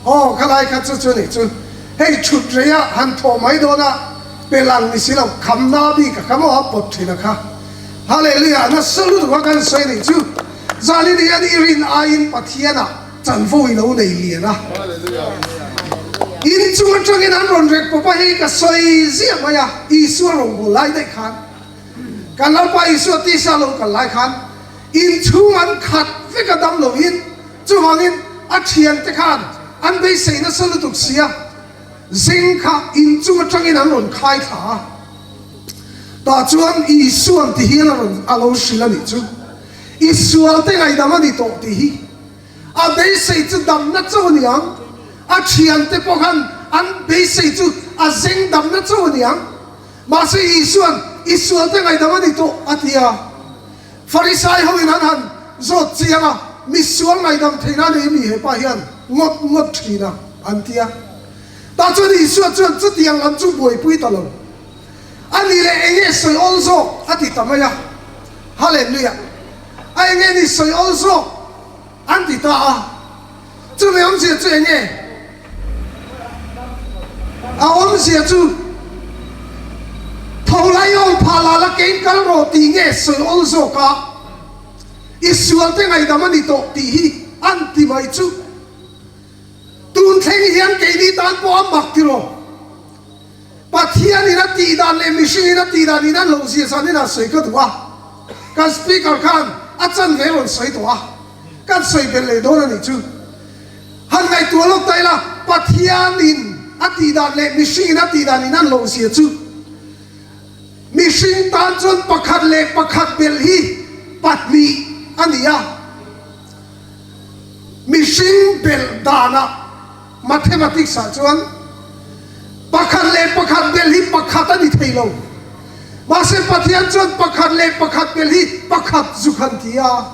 Aw khalai kha chu chu nih chu hei thut rei a han thawh mai dawn a pe lang ni si lo kham na bik a kha maw a pawt thin a kha. Hallelujah! Nasa lutuk a kan sawi nih chu. Zanin hian i rin aiin Pathianah chanvo i lo nei lian a. In chung atangin an rawn rek pawp a, hei ka sawi ziah mai a, Isua rawngbâwl lai daih khan, kan Lalpa Isua tisa lo kal lai khan, in chhung an khat vek a dam loin, chuvangin a thiante khan an beisei nasa lutuk sia, zeng kha in chung atangin an rawn khai thla a. Tah chuan Isua'n ti hian a rawn a lo hrilh a nih chu, I sualte ngaihdam a ni tawh tih hi. A beisei chu damna chauh a ni ang. A thiante pawh khan an beisei chu a zeng damna chauh a ni ang. Mahse Isua'n, I sualte ngaihdam a ni tawh a ti a. Farisai hoin an han zawt chiang a, Mi sual ngaihdam theihna a nei mi hepa hian ngawt ngawt thin a, an ti a. Tah chuan Isua chuan chutiang lam chu buaipui ta lo. A ni leh eng nge sawi awl zawk? a ti ta mai a. Hallelujah! A eng nge ni sawi awl zawk? an ti ta a. Chumi awmzia chu eng nge? A awmzia chu tho lai awl phah la la kein kal rawh tih nge sawi awl zawk a, i sualte ngaihdam a ni tawh tih hi an ti mai chu. Tun thleng hian keini tan pawh a mak tiraw? Pathianin a tih dan leh mihringin a tih dan in an lo zia zan in a sawi ka duh a, kan speaker khan a chanve a rawn sawi tawh a, kan sawi belh leh dawn a nih chu. Han ngaihtuah lawk ta ila, Pathianin a tih dan leh mihringin a tih dan in an lo zia chu mihring tan chuan pakhat leh pakhat belh hi pahnih a ni a, mihring belh danah Mathematics ah chuan pakhat leh pakhat belh hi pakhat a ni thei lo. Mahse Pathian chuan pakhat leh pakhat belh hi pakhat zuk han ti a.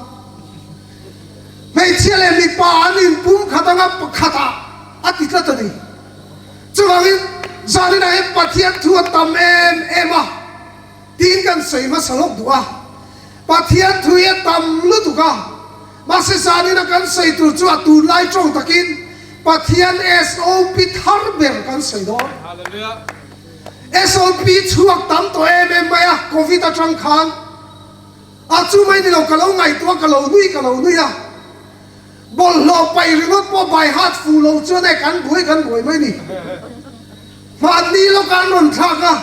Hmeichhia leh mipa an inpum khat anga pakhat ah a ti tlat a ni. Chuvangin zaninah hian Pathian thu a tam em em a tiin kan sawi hmasa lawk duh a. Pathian thu hi a tam lutuk a. Mahse zanina kan sawi tur chu a tunlai tawng takin Pathian SOP thar ber kan sawi dawn. SOP chhuak tam tawh em em mai a, Covid atang khan a chu mai ni lo ka lo ngaihtuah ka lo nui ka lo nui a, bawlhhlawh paih ringawt pawh by heart fuh lo chuan e kan buai kan buai mai ni. Hmanni lawka an rawn thlak a.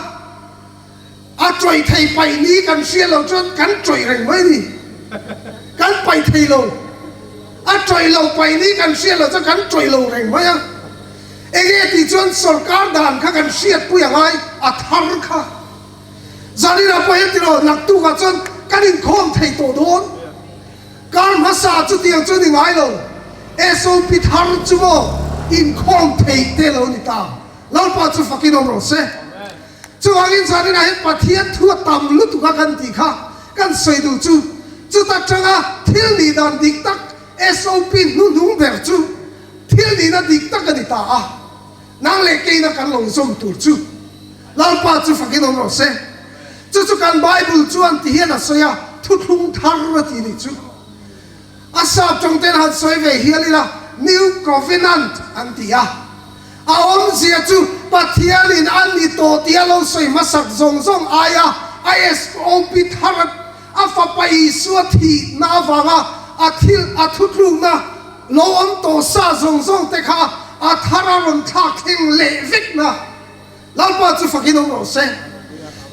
A tawih thei paih ni kan hriat loh chuan kan tawih reng mai ni. Kan paih thei lo. A tawih lo paih ni kan hriat loh chuan kan tawih lo reng mai a. Enge tih chuan sorkar dan kha kan hriatpui a ngai, a thar kha. Zaninah pawh hian tiraw naktukah chuan kan inkhawm thei tawh dawn. Kar hmasa chutiang chu ni ngai lo. SOP thar chu maw inkhawm theih te lo ni ta. Lalpa chu fakin awm rawh se. Chuvangin zaninah hian Pathian thu a tam lutuk a kan tih kha kan sawi duh chu chuta tanga thil nih dan dik tak SOP hnuhnung ber chu thil nihna dik tak a ni ta a, nang leh keina kan lo zawm tur chu Lalpa chu fakin awm rawh se. Chu chu kan Bible chuan ti hian a sawi a, thuthlung thar a ti nih chu. A sap tawng ten han sawi ve hial ila New Covenant an ti a. A awmzia chu Pathianin a ni tawh tih a lo sawi hmasak zawng zawng aia a SOP thar a fapa Isua thihna avanga a thil a thutlukna lo awm tawh sa zawng zawng te kha a thar a rawn thlak thleng leh vekna Lalpa chu fakin awm rawh se.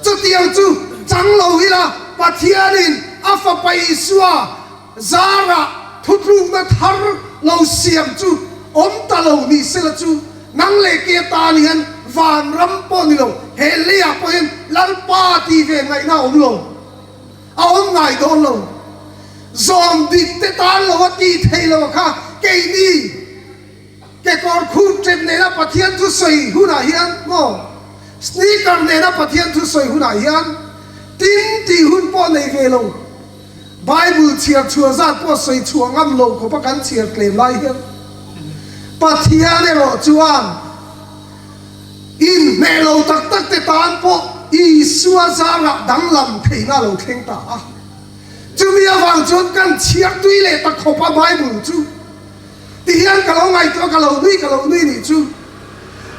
Chutiang chu chang lo ila Pathianin a fapa Isua zarah thutlukna thar lo siam chu awm ta lo ni sela chu nang leh ke atan hian vanram pawh ni lo, he leiah pawh hian Lalpa tih ve ngaihna a awm lo, a awm ngai dawn lo. Zawm dik te tan lo a tih theih lo kha keini. Kekawr khup ṭep nena Pathian thu sawi hunah hian maw sneaker nena Pathian thu sawi hunah hian tin tih hun pawh nei ve lo, Bible chhiar chhuah zat pawh sawi chhuah ngam lo khawpa kan chhiar tlem lai hian Pathian erawh chuan inhmeh lo tak tak te tan pawh Isua zarah danglam theihna a lo thleng ta a. Chumi avang chuan kan chhiar tui leh ta khawpa Bible chu. Ti hian ka lo ngaihtuah ka lo nui ka lo nui nih chu.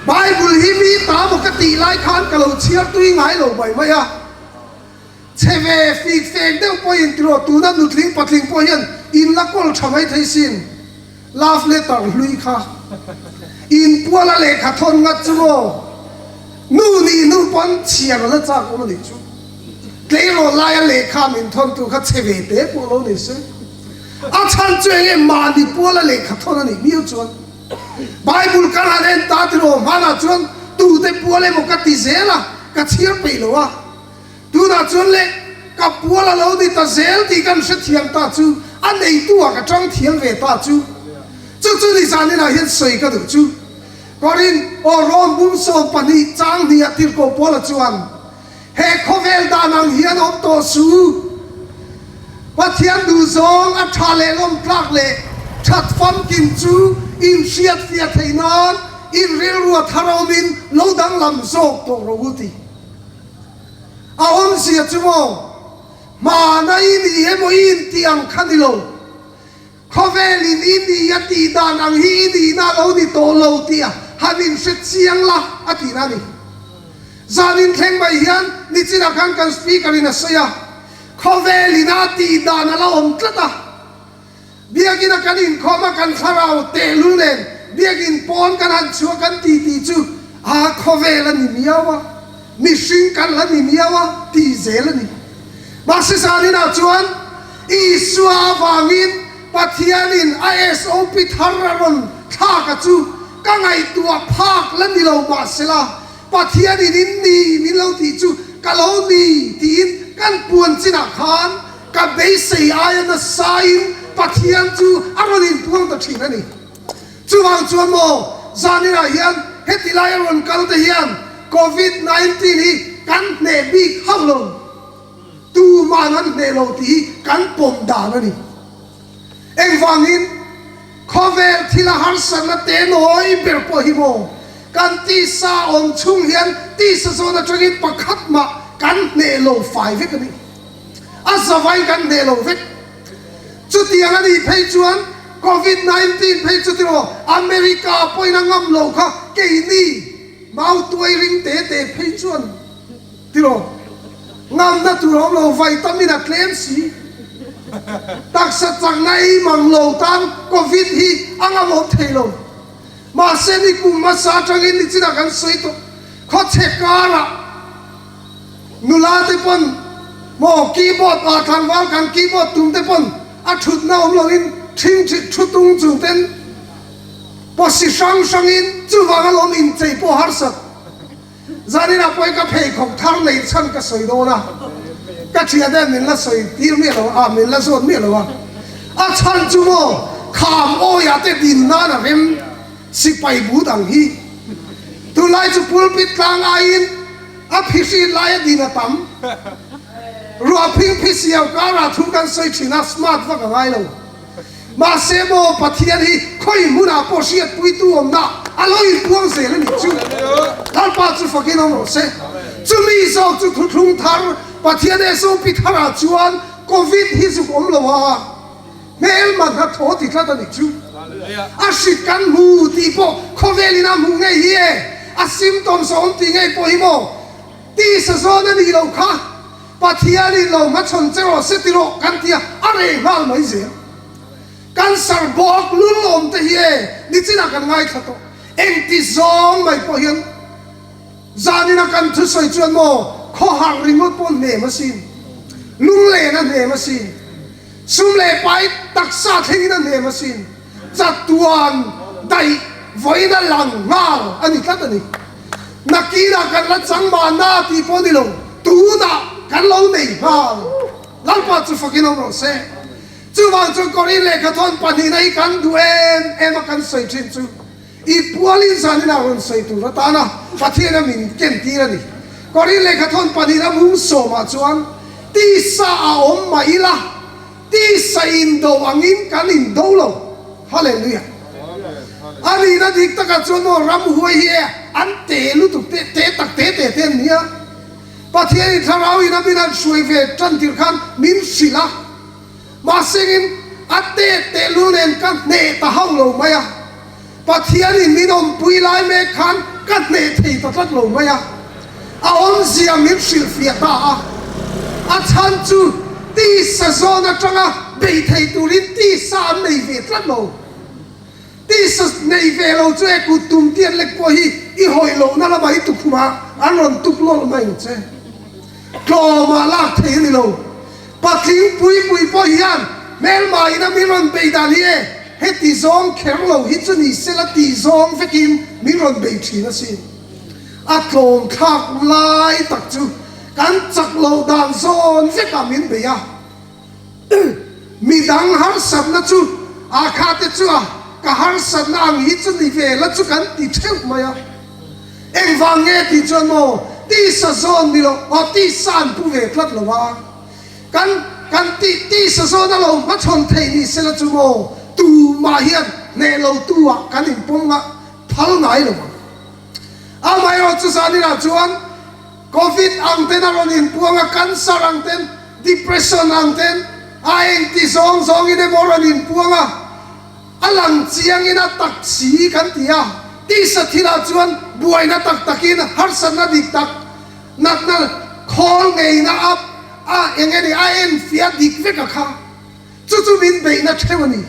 Bible hi mi ta maw ka tih lai khan ka lo chhiar tui ngai lo mai mai a. Chhe ve fik fek deuh pawhin tiraw tuna nutling patling pawh hian in la kawl tha mai thei sin. Love letter hlui kha in puala lehkha thawn ngat chu maw nu nih hnu pawn chhiar a la chak awm a nih chu. Tleirawl laia lehkha min thawn tu kha chhe ve te pawh lo ni se. A chhan chu eng nge mahni puala lehkha thawn a nih miau chuan Bible kan han en ta tiraw hmanah chuan tute pual emaw ka ti zel a ka chhiar peih lo a. Tunah chuan le, ka pual a lo ni ta zel tih kan hrethiam ta chu, a neitu ah ka tang thiam ve ta chu. Chu chu ni zaninah hian sawi ka duh chu. Korin, aw Rom bum 12 chang hnih ah tirhkoh Paula chuan, He khawvel dan ang hian awm tawh su. Pathian duhzawng a tha leh lawmtlak leh that famkim chu inhriatfiah theih nan in rilru a thar awmin lo danglam zawk tawh rawh u ti. A awmzia chu maw, hmana i ni emaw i intih ang kha ni lo, khawvelin i ni a tih dan ang hi i nihna a lo ni tawh lo tih han inhre chiang la a tihna a ni. Zan inthleng mai hian nichinah khan kan speaker in a sawi a, khawvelin a tih dan a la awm tlat a, Biakinn a kan inkhawm a kan thlarau tehlul nen biakinn pawn kan han chhuah kan ti tih chu a khawvel a ni miau a, mihring kan la ni miau a tih zel a ni. Mahse zaninah chuan Isua avangin Pathianin a SOP thar a rawn thlak a chu ka ngaihtuah phak la ni lo mahsela Pathianin in ni min lo tih chu ka lo ni tiin kan puan chinah khan Ka beisei aia nasain Pathian chu a rawn inpuang ta thin a ni. Chuvang chuan maw, zaninah hian heti lai a rawn kal te hian Covid 19 hi kan hneh bik hauh lo, tuman an hneh lo tih hi kan pawm dan a ni. Engvangin khawvel thila harsatna te nawi ber pawh hi maw, kan tisa awm chhung hian tisa zawn atangin pakhat mah kan hneh lo fai vek a ni. A zavai kan hneh lo vek. Chutiang a nih phei chuan Covid 19 phei chu tiraw America pawhin a ngam lo kha keini mautuai ring te te phei chuan tiraw ngamna tur a awm lo vitamin a tlem si. Taksa chakna ei mang lo tan Covid hi a ngam awm thei lo. Mahse ni kum hmasa atangin nichinah kan sawi tawh khawchhe karah Nula te pawn maw keyboard ah tlangval kan keyboard tum te pawn a thutna awm lo in thing thit thu tung chung ten pawsi hrang hrang in chuvang alawm inchei pawh harsat zanin ah pawhin ka pheikhawk thar nei chhan ka sawi dawn a ka thian ten min la sawi tir miah lo a min la zawt miah lo a a chhan chu maw kham awi ah te din nan a rem sipai but ang hi tunlai chu pulpit tlang aiin A phihrin lai a din a tam. Ruah phing phi siau karah thu kan sawi thin a, smart vak a ngai lo. Mahse maw Pathian hi khawi hmunah pawh hriatpuitu awmna a lo inpuang zel a nih chu. Lalpa chu fakin awm rawh se. Chumi zawk chu thuthlung thar Pathian SOP tharah chuan Covid hi zuk awm lo a. Hmelma hna thaw ti tlat a nih chu. A hrit kan hmu tih pawh khawvelin a hmuh ngei hi e, a symptoms a awm tih ngei pawh hi maw tisa zawn a nih loh kha Pathianin lo hmachhawn che rawh se ti rawh kan ti a, a reh nghal mai zel. Cancer bawk lul awm te hi e nichinah kan ngaithla tawh. Engti zawng mai pawh hian Zanina kan thusawi chuan maw khawhar ringawt pawh hnem asin, lunglen a hnem asin. Sum leh pai taksa thlengin a hnem asin, chatuan daih vawiin a lang nghal a ni tlat a ni. Nakinah kan la chang mahna tih pawh ni lo, tunah kan lo nei nghal. Lalpa chu fakin awm rawh se. Chuvang chuan Korin lehkha thawn pahnihna hi kan duh em em a kan sawi thin chu. I pualin zaninah rawn sawi tur atana Pathian a min ken tir a ni. Korin lehkha thawn pahnihna mum sawmah chuan tisa a awm mah ila, tisa indo angin kan indo lo. Hallelujah! A nihna dik takah chuan maw ramhuai hi e an te lutuk te, te tak te te te an nia. Pathianin thlarau in a min han hruai ve tan tir khan min hrilh a. Mahsengin a tet tehlul nen ka hneh ta hauh lo mai a, Pathianin min awmpui lai mek khan ka hneh thei ta tlat lo mai a, a awmzia min hrilhfiah ta a. A chhan chu tisa zawn atanga bei thei turin tisa an nei ve tlat lo. Tisa nei ve lo chu e kut tum tiat lek pawh hi i hawi lohna lamah i tukhumah an rawn tuk lawlh mai ang che. Tlawmah lak thei a ni lo. Patling pui pui pawh hian hmelma ina min rawn bei dan hi e heti zawng kher lo hi chu ni sela tih zawng vekin min rawn bei thin asin. A tlawm thlak lai tak chu kan chak loh dan zawn vekah min bei a. Midang harsatna chu a kha te chu a ka harsatna ang hi chu ni ve la chu kan ti theuh mai a. Engvang nge tih chuan maw tisa zawn ni lo aw tisa an pu ve tlat lo a. Kan kan tih tisa zawn a lo hmachhawn theih ni sela chu maw tumah hian hneh lo tu ah kan inpawm ngah phal ngai lo ang. Amaherawhchu chu zaninah chuan Covid ang ten a rawn inpuang a, cancer ang ten, depression ang ten, a engti zawng zawngin emaw a rawn inpuang a, a lang chiangin a tak si kan ti a. Tisa thilah chuan buaina tak takin harsatna dik tak, natna khawl ngeina a a eng nge ni a enfiah dik vek a kha. Chu chu min beihna theuh a ni.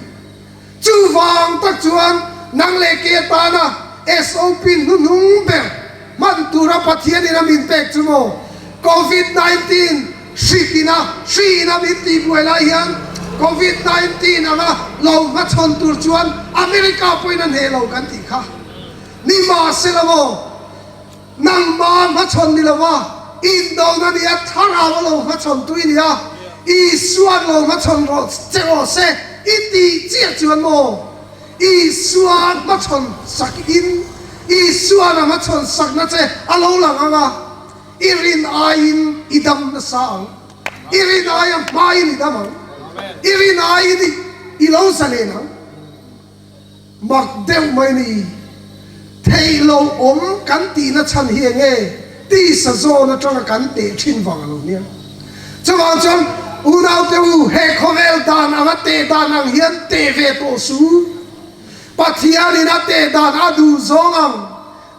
Chuvang tak chuan nang leh ke atana SOP hnuhnung ber hman tura Pathianin a min pek chu maw? Covid 19 hrik ina hri ina min tihbuai lai hian Covid 19 anga lo hmachhawn tur chuan America pawhin a hneh lo kan tih kha nimahsela maw? Nangma hmachhawn ni lova indona ni a, thlarau a lo hmachhawn tui ni a, Isua'n lo hmachhawn rawh che rawh se i tih chiah chuan maw? Isua hmachhawn sak in Isua'n a hmachhawn sakna che a lo lang ang a, i rin aiin i dam nasa ang, i rin aia hmain i dam ang, i rin aiin i lo zalen ang. Mak deuh mai ni. Theih lo awm kan tihna chhan hi enge tisa zawn atanga kan teh thin vang a lo nia. Chuvang chuan unaute u he khawvel dan anga teh dan ang hian teh ve tawh su. Pathianin a teh dan a duh zawng ang.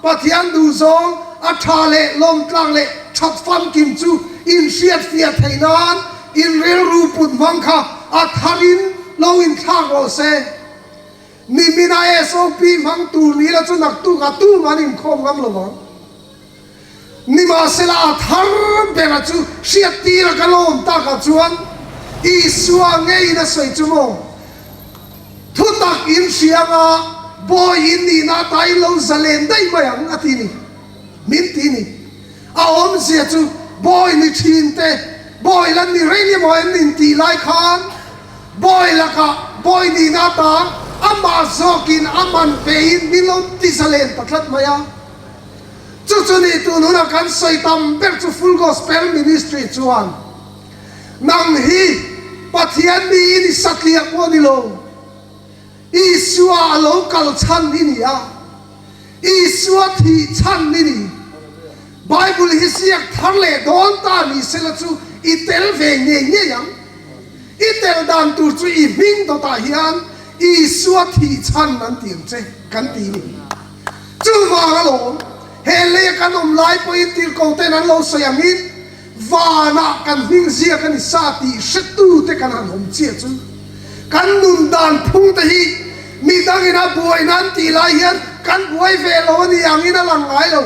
Pathian duh zawng a tha leh lawmtlak leh that famkim chu inhriatfiah theih nan in rilru put hmang kha a tharin lo inthlak rawh se. Nimina SOP hmang tur ni la chu naktuk a tum an inkhawm ngam lo vang. Nimahsela a thar bera chu hriattir a ka lawm takah chuan Isua ngeiin a sawi chu maw? Thutak in hria anga bawi in nihna ata in lo zalen daih mai ang a ti ni. Min ti ni. A awmzia chu bawi ni thin te, bawi lan ni reng emaw an intih lai khan Bawi lakah bawi nihna ata amah zawkin a man pein min lo ti zalen ta tlat mai a. Chu chu ni tun hunah kan sawi tam ber chu Full Gospel Ministry chuan nang hi Pathian miin i satliah pawh a ni lo, Isua a lo kal chhan i ni a, Isua thih chhan i ni. Bible hi ziak thar leh dawn ta ni sela chu i tel ve ngei ngei ang. I tel dan tur chu i hming dawtah hian Isua thih chhan an ti ang che kan ti ni. Chuvang alawm, he leia kan awm lai pawhin tirhko ten an lo sawi angin vanah kan hming ziak a ni sa tih hretute kan han awm chiah chu kan nun dan phung te hi midangin a buaina an tih lai hian kan buai ve lo a ni angin a lang ngai lo.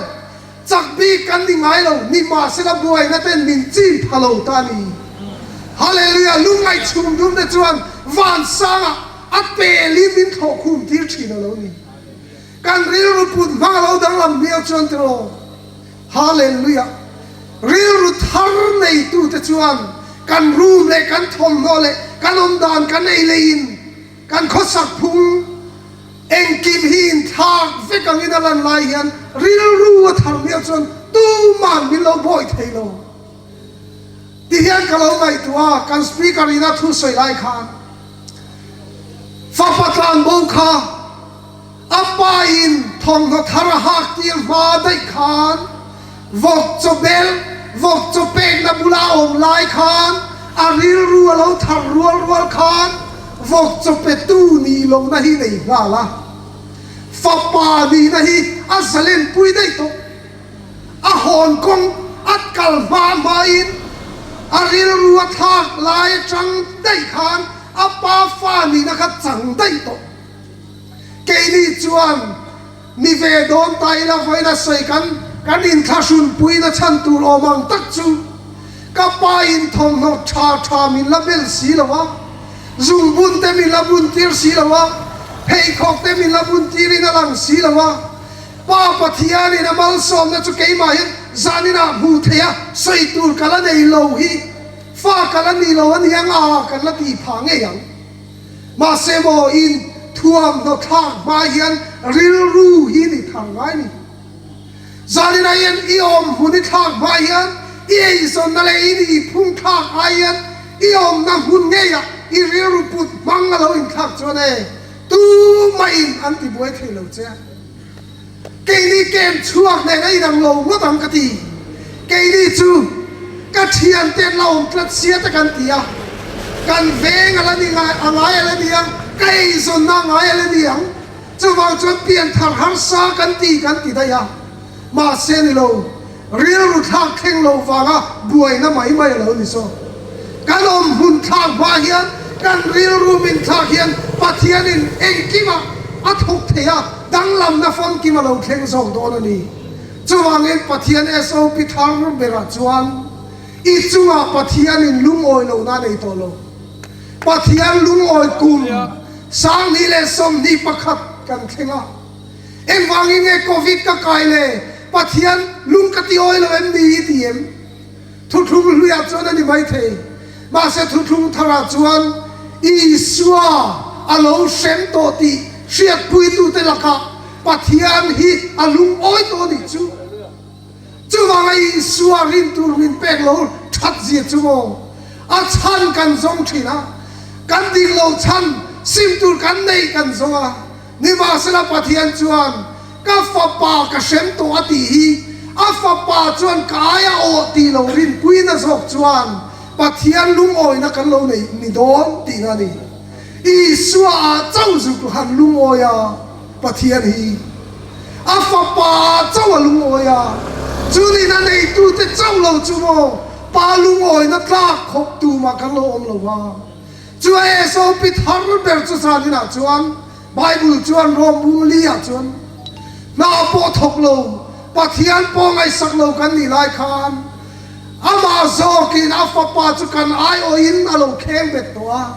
Chak bik kan ni ngai lo, nimahsela buaina ten min chim pha lo ta a ni. Hallelujah! Lungngaih chhum dum te chuan vansangah a pelin min thlawh khum tir thin a lo ni. Kan rilru put hmang a lo danglam hmel chuan tiraw? Hallelujah! Rilru thar neitu te chuan kan room leh kan thawmhnaw leh kan awmdan kan ei leiin kan khawsak phung, Engkim hi inthlak vek angin a lan lai hian rilru a thar mial chuan tuman min lo bawi thei lo ti hian ka lo ngaihtuah a, kan speaker in a thu sawi lai khan fapa tlanbo kha a pa in thawmhnaw thar a hak tir hma daih khan vawk chaw bel vawk chaw pekna bula a awm lai khan a rilru a lo thar rual rual khan Vawk chaw petu nih lohna hi nei nghal a, fapa nihna hi a zalenpui daih tawh. A hawn kawng a kal hma hmain A rilru a thlak lai atang daih khan a pa fa nihna kha chang daih tawh. Keini chuan ni ve dawn ta ila vawiin a sawi kan kan inthlahrunpuina chhan tur awm ang tak chu ka pa in thawmhnaw tha tha min la bel si lo a, zungbun te min la bun tir si lo a, pheikhawk te min la bun tirin a lang si lo a, Pa Pathianin a malsawmna chu keimah hian zaninah hmuh theih a sawi tur ka la nei lo hi fa ka la ni lo a niang a kan la tih phah ngei ang. Mahse maw in thuamhnaw thlak hma hian rilru hi ni thar ngai ni. Zaninah hian i awm hmun i thlak hma hian i eizawnna leh i nihphung thlak ai hian i awmna hmun ngeiah i rilru put hmang a lo inthlak chuan e tumahin an tibuai thei lo che. Keini kem chhuak nen a inang lo ngawt ang ka ti. Keini chu ka thiante an la awm tlat sia te kan ti a, kan veng a la ni ngai, a ngai a la ni ang, ka eizawnna a ngai a la ni ang. Chuvang chuan pianthar harsa kan ti kan ti daih a, mahse ni lo, rilru thlak thleng lo vanga buaina mai mai a lo ni zawk. Kan awm hmun thlak hma hian kan rilru min thlak hian Pathianin engkimah a thawk thei a, danglamna famkim a lo thleng zawk dawn a ni. Chuvangin Pathian SOP thar berah chuan i chungah Pathianin lungawi lohna a nei tawh lo. Pathian lungawi kum 2021 kan thleng a. Engvangin nge Covid ka kai le Pathian lung ka ti awi lo em ni i ti em? Thuthlung hluiah chuan a ni maithei. Mahse thuthlung tharah chuan Isua a lo hrem tawh tih hriatpuitute lakah Pathian hi a lungawi tawh a nih chu. Chuvanga Isua rin tur min pek lo that zia chu maw? A chhan kan zawng thin a, kan dik lo chhan sim tur kan neih kan zawng a. Nimahsela Pathian chuan, Ka fapa ka hrem tawh a tih hi, a fapa chuan ka ai a awh tih lo rinpuina zawk chuan Pathian lungawina kan lo nei ni dawn tihna a ni. Isua ah chauh zuk han lungawi a, Pathian hi a fapa ah chauh a lungawi a, chunin a neitute chauh lo chu maw Pa lungawina tlak khawp tumah kan lo awm lo va. Chu a SOP thar ber chu zaninah chuan Bible chuan Rom bung li ah chuan hna pawh thawk lo, Pathian pawh ngaihsak lo kan nih lai khan amah zawkin a fapa chu kan aiawhin a lo kheng bet tawh a,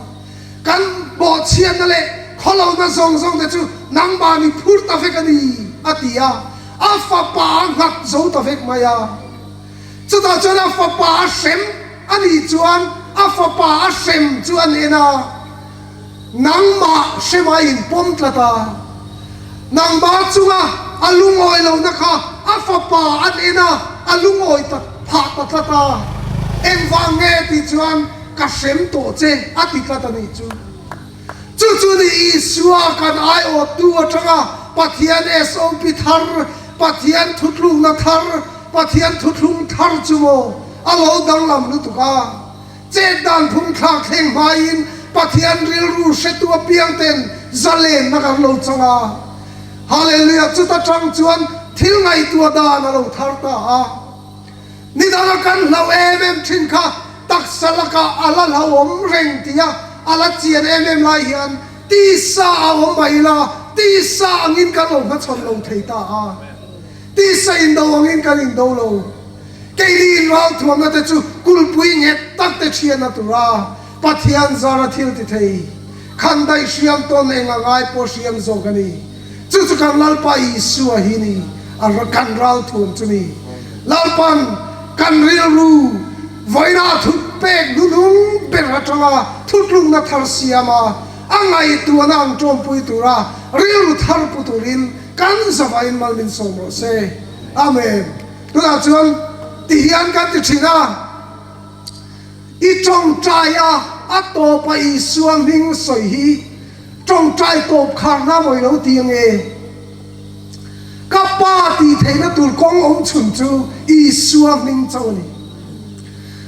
kan bawhchhiatna leh khawlohna zawng zawng te chu nangmah ni phur ta vek a ni a ti a, a fapa a nghat zo ta vek mai a. Chutah chuan a fapa a hrem a nih chuan a fapa a hrem chu an en a, nangmah hrem a inpawm tlat a, nangmah chunga a lungawi lohna kha a fapa an en a, a lungawi ta phah ta tlat a, engvang nge tih chuan ka hrem tawh che a ti tlat a nih chu. Chu chu ni Isua kan aiawttu atanga Pathian SOP thar, Pathian thutlukna thar, Pathian thuthlung thar chu maw a lo danglam lutuk a. Chet dan phung thlak thleng hmaiin Pathian rilru hretu apiang ten zalenna kan lo chang a. Hallelujah! Chuta tang chuan thil ngaihtuah dan a lo thar ta a. Nidanga kan hlauh em em thin kha taksa lakah a la hlauhawm reng tia a la chian em em lai hian tisa a awm mai ila, tisa angin kan lo hmachhawn lo thei ta a. Tisa indo angin kan indo lo. Keini inralthuamna te chu kulpui nghet tak te thianna tura Pathian zara thil ti thei khan daih hriam tawn eng a ngai pawh hriam zawk a ni. Chu chu kan Lalpa Isua hi ni a kan ralthuam chu ni. Lalpan kan rilru vawiinah thutpek hnuhnung ber atanga thutlukna thar siam a, a ngaihtuahna ang tawmpui tura rilru thar pu turin kan zavain mal min sawm rawh se. Amen. Tunah chuan tihian kan ti thin a. I tawngtai a, a tawpa Isua hming sawi hi tawngtai tawp kharna mawi lo ti ange? Ka Pa tih theihna tur kawng awm chhun chu Isua hming chauh a ni.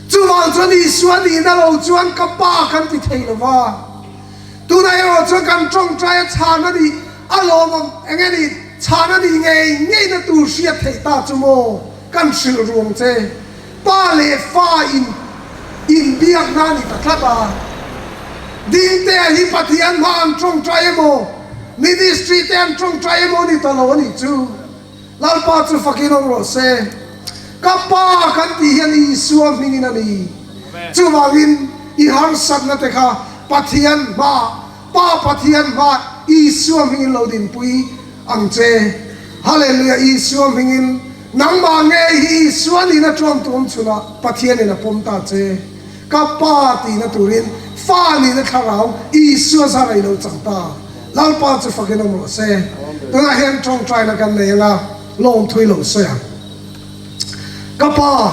Chuvang chuan Isua nihna lo chuan ka Pa kan ti thei lo va. Tunah erawh chuan kan tawngtai a chhan a nih a lawmawm eng nge ni chhan a nih ngei ngeina tur hriat theih ta chu maw kan hrilh ruang che. Pa leh fa in. inbiakna a ni ta tlat a. Dingtea hi Pathian hma an tawngtai emaw, ministry te an tawngtai emaw ni ta lo a nih chu. Lalpa chu fakin awm rawh se. Ka Pa kan tih hian Isua hmingin a ni. Chuvangin i harsatna te kha Pathian hmaah, Pa Pathian hmaah Isua hmingin lo dinpui ang che. Hallelujah Isua hmingin nangmah ngei hi Isua nihna ṭuam tu awm chhunah Pathianin a pawm ta che. Ka Pa tihna turin Fa nihna thlarau Isua zar a i lo chang ta. Lalpa chu fakin awm rawh se. Tunah hian tawngtaina kan nei anga lawmthui lo sawi ang. Ka Pa,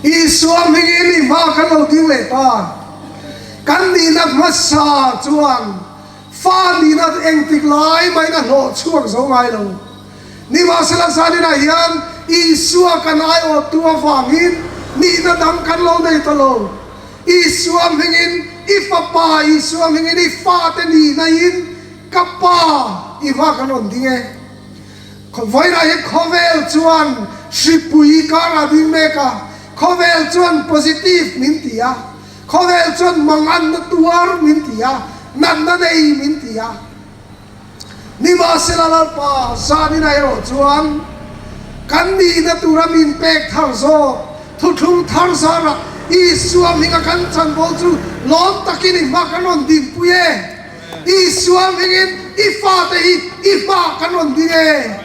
Isua hmingin i hma kan lo ding leh ta. Kan nihna hmasa chuan fa nihna engtik lai mahin a hlawh chhuak zo ngai lo. Nimahsela zaninah hian Isua kan aiawhtu avangin nihna dang kan lo nei ta lo. Isua hmingin i Fapa, Isua hmingin i fate nihnain ka Pa i hma kan rawn ding e. Vawiinah hian khawvel chuan hripui karah ding mek a, khawvel chuan positive min ti a, khawvel chuan manganna tuar min ti a, natna nei min ti a. Nimahsela Lalpa zaninah erawh chuan kan nihna tura min pek thar zawk thuthlung thar zarah Isua hminga kan chanvo chu lawm takin i hma kan rawn dinpui e. Isua hmingin i fate hi i hma kan rawn ding e.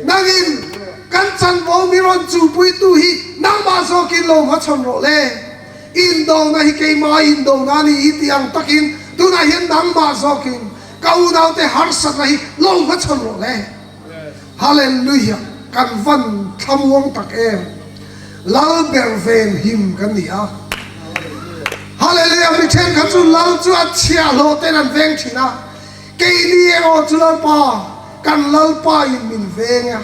Nangin kan chanvo mi rawn chuhpuitu hi nangmah zawkin lo hmachhawn rawh le. Indona hi keimah indona a ni i tih ang takin tunah hian nangmah zawkin Ka unaute harsatna hi lo hmachhawn rawh le. Hallelujah kan van thlamuang tak em. Lal ber ven him kan ni a. Hallelujah mi thenkhat chu lal chu a chhiahhlawh ten an veng thin a. Keini erawh chu Lalpa kan Lalpa in min veng a.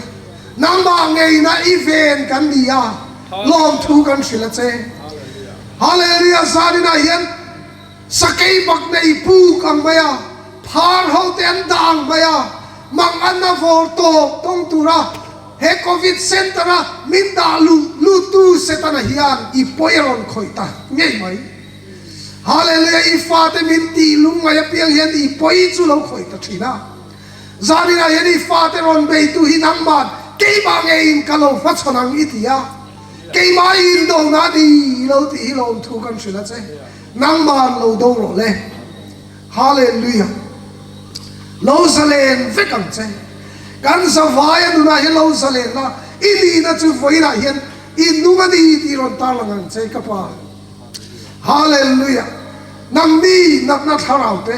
Nangmah ngeina i ven kan ni a. Lawmthu kan hrilh a che. Hallelujah zaninah hian Sakei bak nei puk ang mai a, phar ho te an dah ang mai a, mang an a vawr tawp tawng tura he Covid Centre a min dah luh luttu Setana hian i pawi a rawn khawih ta ngei mai. Hallelujah i fate min tih lungngai apiang hian i pawi chu lo khawih ta thin a. Zaninah hian i fate rawn beitu hi nangman keimah ngeiin ka lo hmachhawn ang i ti a, keimah i indona a ni lo tih hi lawmthu kan hrilh a che. Nangman lo do rawh le. Hallelujah. Lo zalen vek ang che. Kan zavaia nunah hian lo zalen la, i nihna chu vawiinah hian i nung a ni tih rawn tarlang ang che ka Pa. Hallelujah. Nangni natna thlarau te,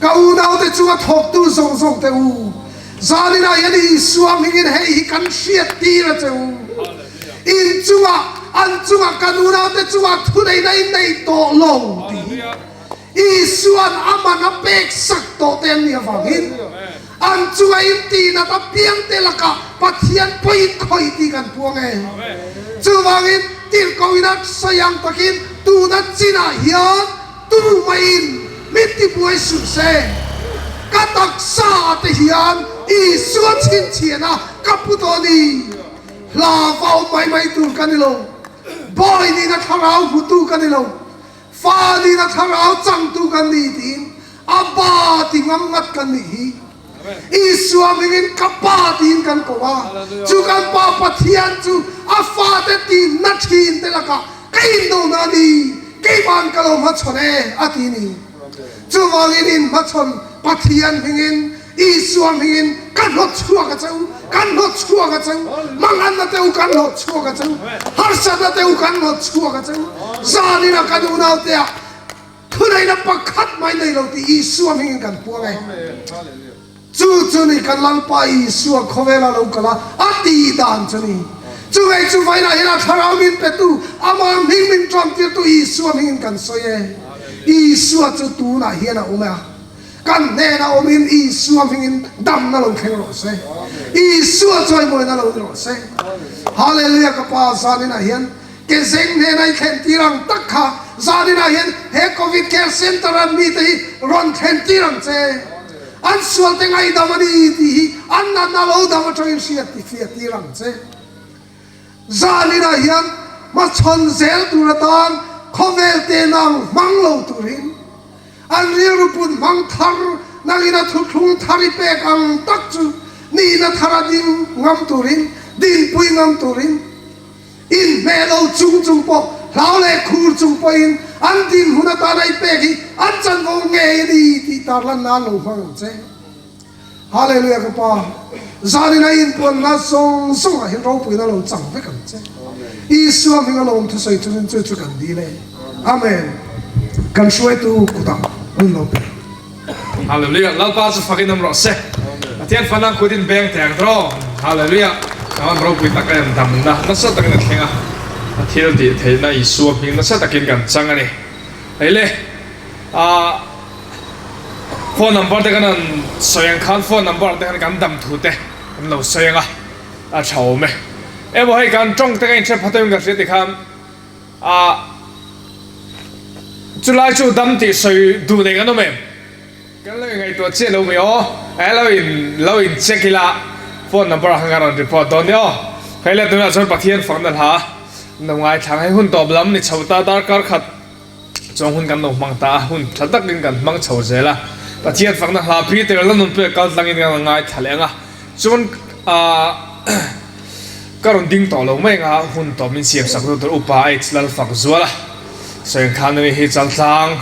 ka unaute chunga thawktu zawng zawng te u, zaninah hian Isua hmingin hei hi kan hriat tir a che u. In chungah, an chungah kan unaute chungah thuneihna in nei tawh lo tih hi Isua'n a man a pek sak tawh te an nih avangin an chunga in tihnat apiangte lakah Pathian pawhin khawih tih kan puang e. Chuvangin tirhkoh in a sawi ang takin tuna chinah hian tumah-in min tibuai suh se. Ka taksa ah te hian Isua chhinchhiahna ka pu tawh a ni. Hla va awm mai mai tur ka ni lo. Bawi nihna thlarau hmutu ka ni lo. Fa nihna thlarau changtu kan ni tiin a ba ti ngam ngat kan nih hi. Isua hmingin ka Pa tiin kan ko a, chu kan Pa Pathian chu a fate tinna thin te lakah ka indona a ni, keima'n ka lo hmachhawn e a ti ni. Chuvangin inhmachhawn Pathian hmingin Isua hmingin ka hlawt chhuak a che u, kan hlawt chhuak a che u, manganna te u kan hlawt chhuak a che u, harsatna te u kan hlawt chhuak a che u, zanina kan unaute ah thuneihna pakhat mai nei lo tih Isua hmingin kan puang e. Chu chu ni kan Lalpa Isua khawvela lo kal a, a tih dan chu ni. Chu ngei chu vainah hian a thlarau min petu, amah hming min ṭawmtirtu Isua hmingin kan sawi e. Isua chu tunah hian a awm e a. Kan hnenah awmin Isua hmingin damna lo thleng rawh se. Isua chawimawina lo ni rawh se. Hallelujah ka pa zaninah hian ke zeng hnena i thlen tir ang tak kha zaninah hian he Covid Care Center a mite hi rawn thlen tir ang che. An sualte ngaihdam a ni tih hi an natna lo dam atangin hriat ti fiah tir ang che. Zaninah hian hmachhawn zel tur atan. khawvel tehna ang hmang lo turin an rilru put hmang thar nangin a thuthlung thar i pek ang tak chu nihna thara ding ngam turin, dinpui ngam turin, inhmeh lo chung chung pawh hlau leh khur chung pawhin an dinhmun atana i pek hi an chanvo ngei a ni tih tarlan nan lo hmang ang che. Hallelujah ka Pa, zanin a inpuanna zawng zawngah hian ropuina lo chang vek ang che. Isua hming a lawm thusawi chungin chu chu kan dil e. Amen. Kan hruaitu kutah hun lo pe. Hallelujah Lalpa chu fakin awm rawh se. Pathian fanang kut in beng teh ang tawh. Hallelujah Ka han ropui tak em damna nasa takin a thleng a. A thil tih theihna Isua hming nasa takin kan chang a ni. Hei le ah Phone number te kan han sawi ang khan phone number te khan kan dam thu te kan lo sawi ang a, a tha awm e. Emaw hei kan tawng te ka inhre phat em ka hria ti khan ah chulai chu dam tih sawi duh nei kan awm em? Kan lo ingaihtuah chiah lo mai aw, eh lo in lo in check ila phone number ah khan kan rawn report dawn nia aw. Hei le tunah chuan Pathian fakna hla an lo ngaithla ang, hei hun tawp lam ni chho ta darkar khat. Chuan hun kan lo hmang ta a, hun tha takin kan hmang chho zel a. Pathian fakna hla Peter la nunpuia kal tlangin kan la ngaithla leh ang a. Chuan aah ka rawn ding tawh lo mai ang a, hun tawp min siam sak tu tur Upa H Lalfak Zuala sawi khan ani hi Chaltlang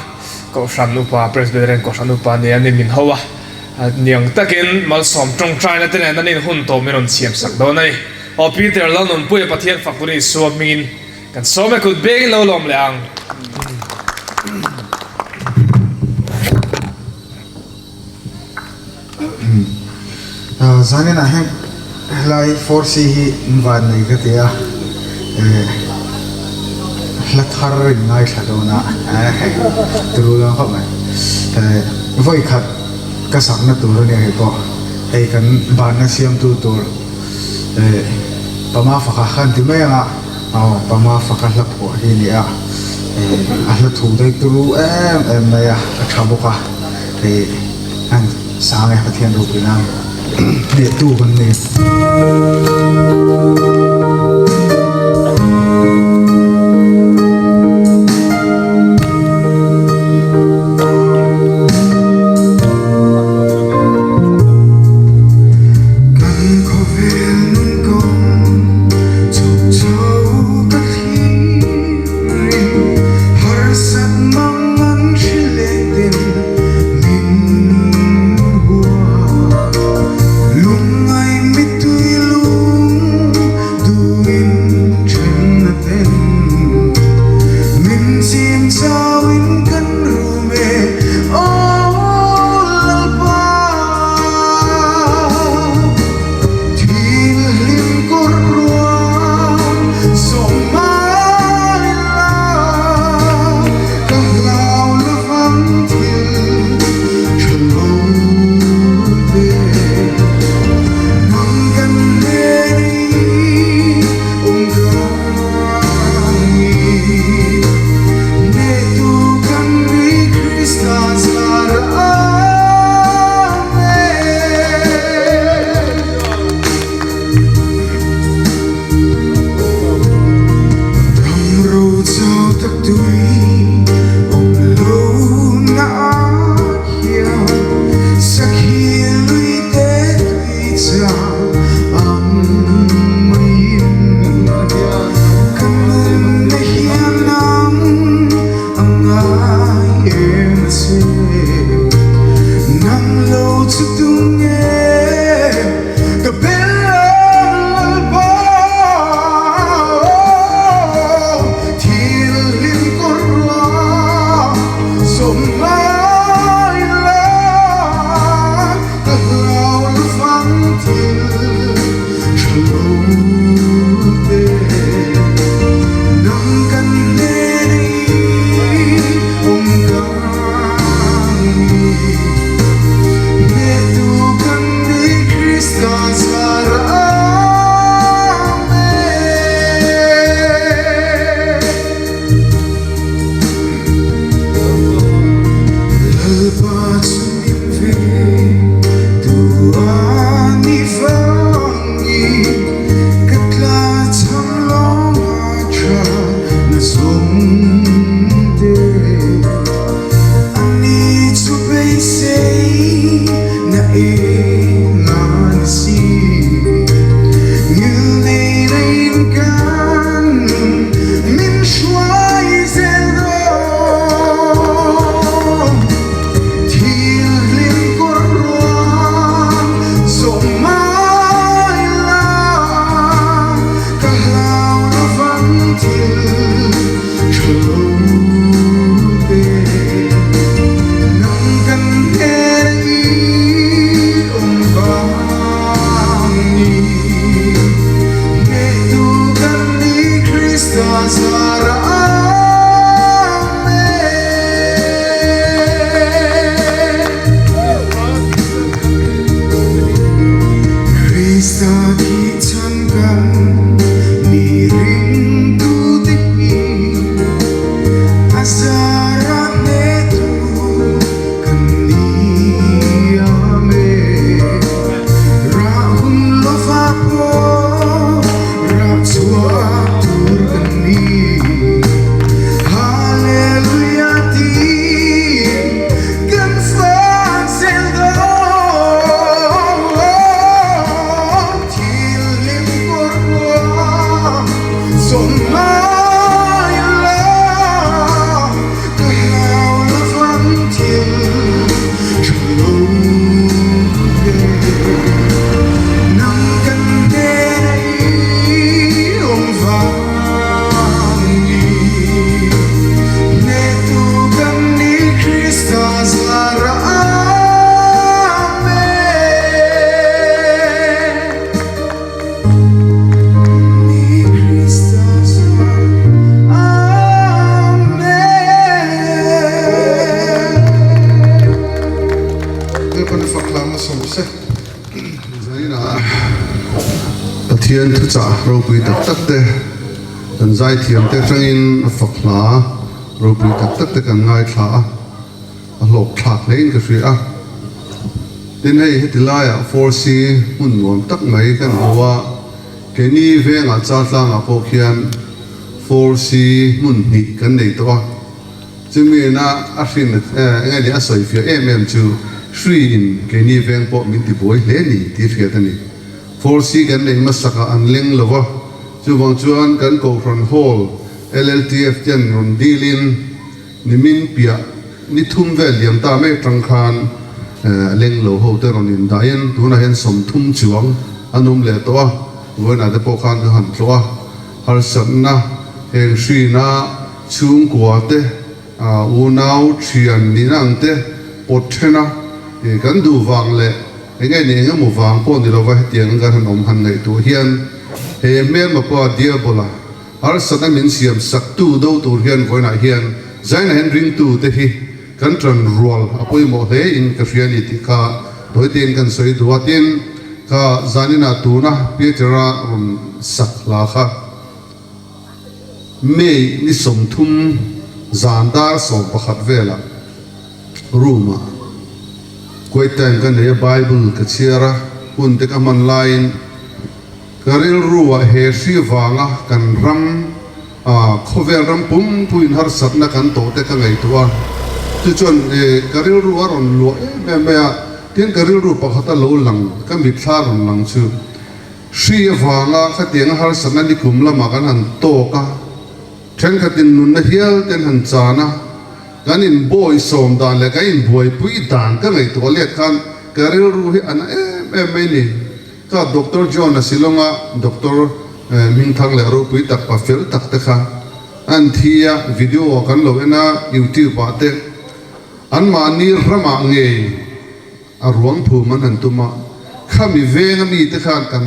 Kohhran Upa Presbyterian Kohhran Upa nia ni min ho a. Niang takin malsawm tawngtaina te nen anin hun tawp min rawn siam sak dawn a ni. Aw Peter la nunpuia Pathian fak turin Isua hmingin Kan sawm e kut beng in lo lawm leh ang. Zanin ah hian helai 4C hi in van nei ka ti a, hla thar in ngaithla dawn a, turu dawn khawp mai. Vawi khat ka sakna tur a nia hei pawh, hei kan banna siamtu tur Pama faka khan ti mai ang a. Aw, Pama faka hla phuah hi a ni a, a hla thu daih turu em em mai a, a tha bawk a, hei an sang e Pathian ropui nan hnehtu kan ni. Kan khawvel nun kawng chhuk chho ka thlir in harsat mang an hri leh tin min hua. Lungngai mittui lung duhin then a ten min chim chau in kan rum e aw Lalpa. Thil hlim kawr ruang zawm mai la, ka hlau lovang thil tha lo te. Nang kan hnen i awm kang i, Nehtu kan ni Krista zar Nang lo chu tunge ka bel Lalpa Thil hlim kawr ruang zawm ngai la ka hlau lufang thil tha lo te Nang kan hnen i awm ka Pathian thuchah ropui tak tak te kan zaithiam te atangin a fak hla ropui tak tak te kan ngaithla a, a hlawk thlak hlein ka hria a. Tin hei heti laiah 4C hmun nuam tak mai kan hmu a, keini vengah Chaltlangah pawh khian 4C hmun hnih kan nei tawh a. Chumi ina a hrin eng nge ni a sawi fiah em em chu hri in keini veng pawh min ti buai hle ni tih hriat a ni. Force kan neih hmasak ah an leng lo va, chuvang chuan kan Kohhran Hall LLTF ten rawn dil in nimin piah ni thum vel liam ta mek tang khan leng lo ho te rawn in dah in tunah hian 30 chuang an awm leh tawh a, vawiinah te pawh khan ka han tlawh a, harsatna heng hrina Chhungkua te, unau, thian nihna ang te pawt then a, kan duh vang leh eng nge ni eng emaw vang pawh ni lova hetiang kan han awm han ngaihtuah hian he hmelma pa Diabola harsatna min siam saktu do tur hian vawiinah hian Zaina hian ringtu te hi kan tan rual a pawimawh hle in ka hria ni tih kha tawitein kan sawi duh a, tin kha zaninah tuna Peter-a rawn sak hla kha. May ni 30 zan dar 11 velah room ah quiet time ka nei a, Bible ka chhiar a, hun te ka hman laiin ka rilru ah he hri vanga kan ram ah khawvel ram pumpuiin harsatna kan tawh te ka ngaihtuah a, chu chuan ka rilru a rawn luah em em mai a, tin ka rilru pakhat a lo lang ka mitthla a rawn lang chu. Hri avanga khatianga harsatna nikum lamah kan han tawk a, thenkhatin nunna hial te an han chan a, kan inbawisawm dan leh kan inbuaipui dan ka ngaihtuah let khan ka rilru hi a na em em mai ni. Kha Doctor John a Shillong-a Doctor Hmingthang leh ropui tak pa fel tak te kha an thi a, video ah kan lo en a, YouTube ah te anmahni ramah ngei, A ruang phum an han tum a, khami venga mite khan kan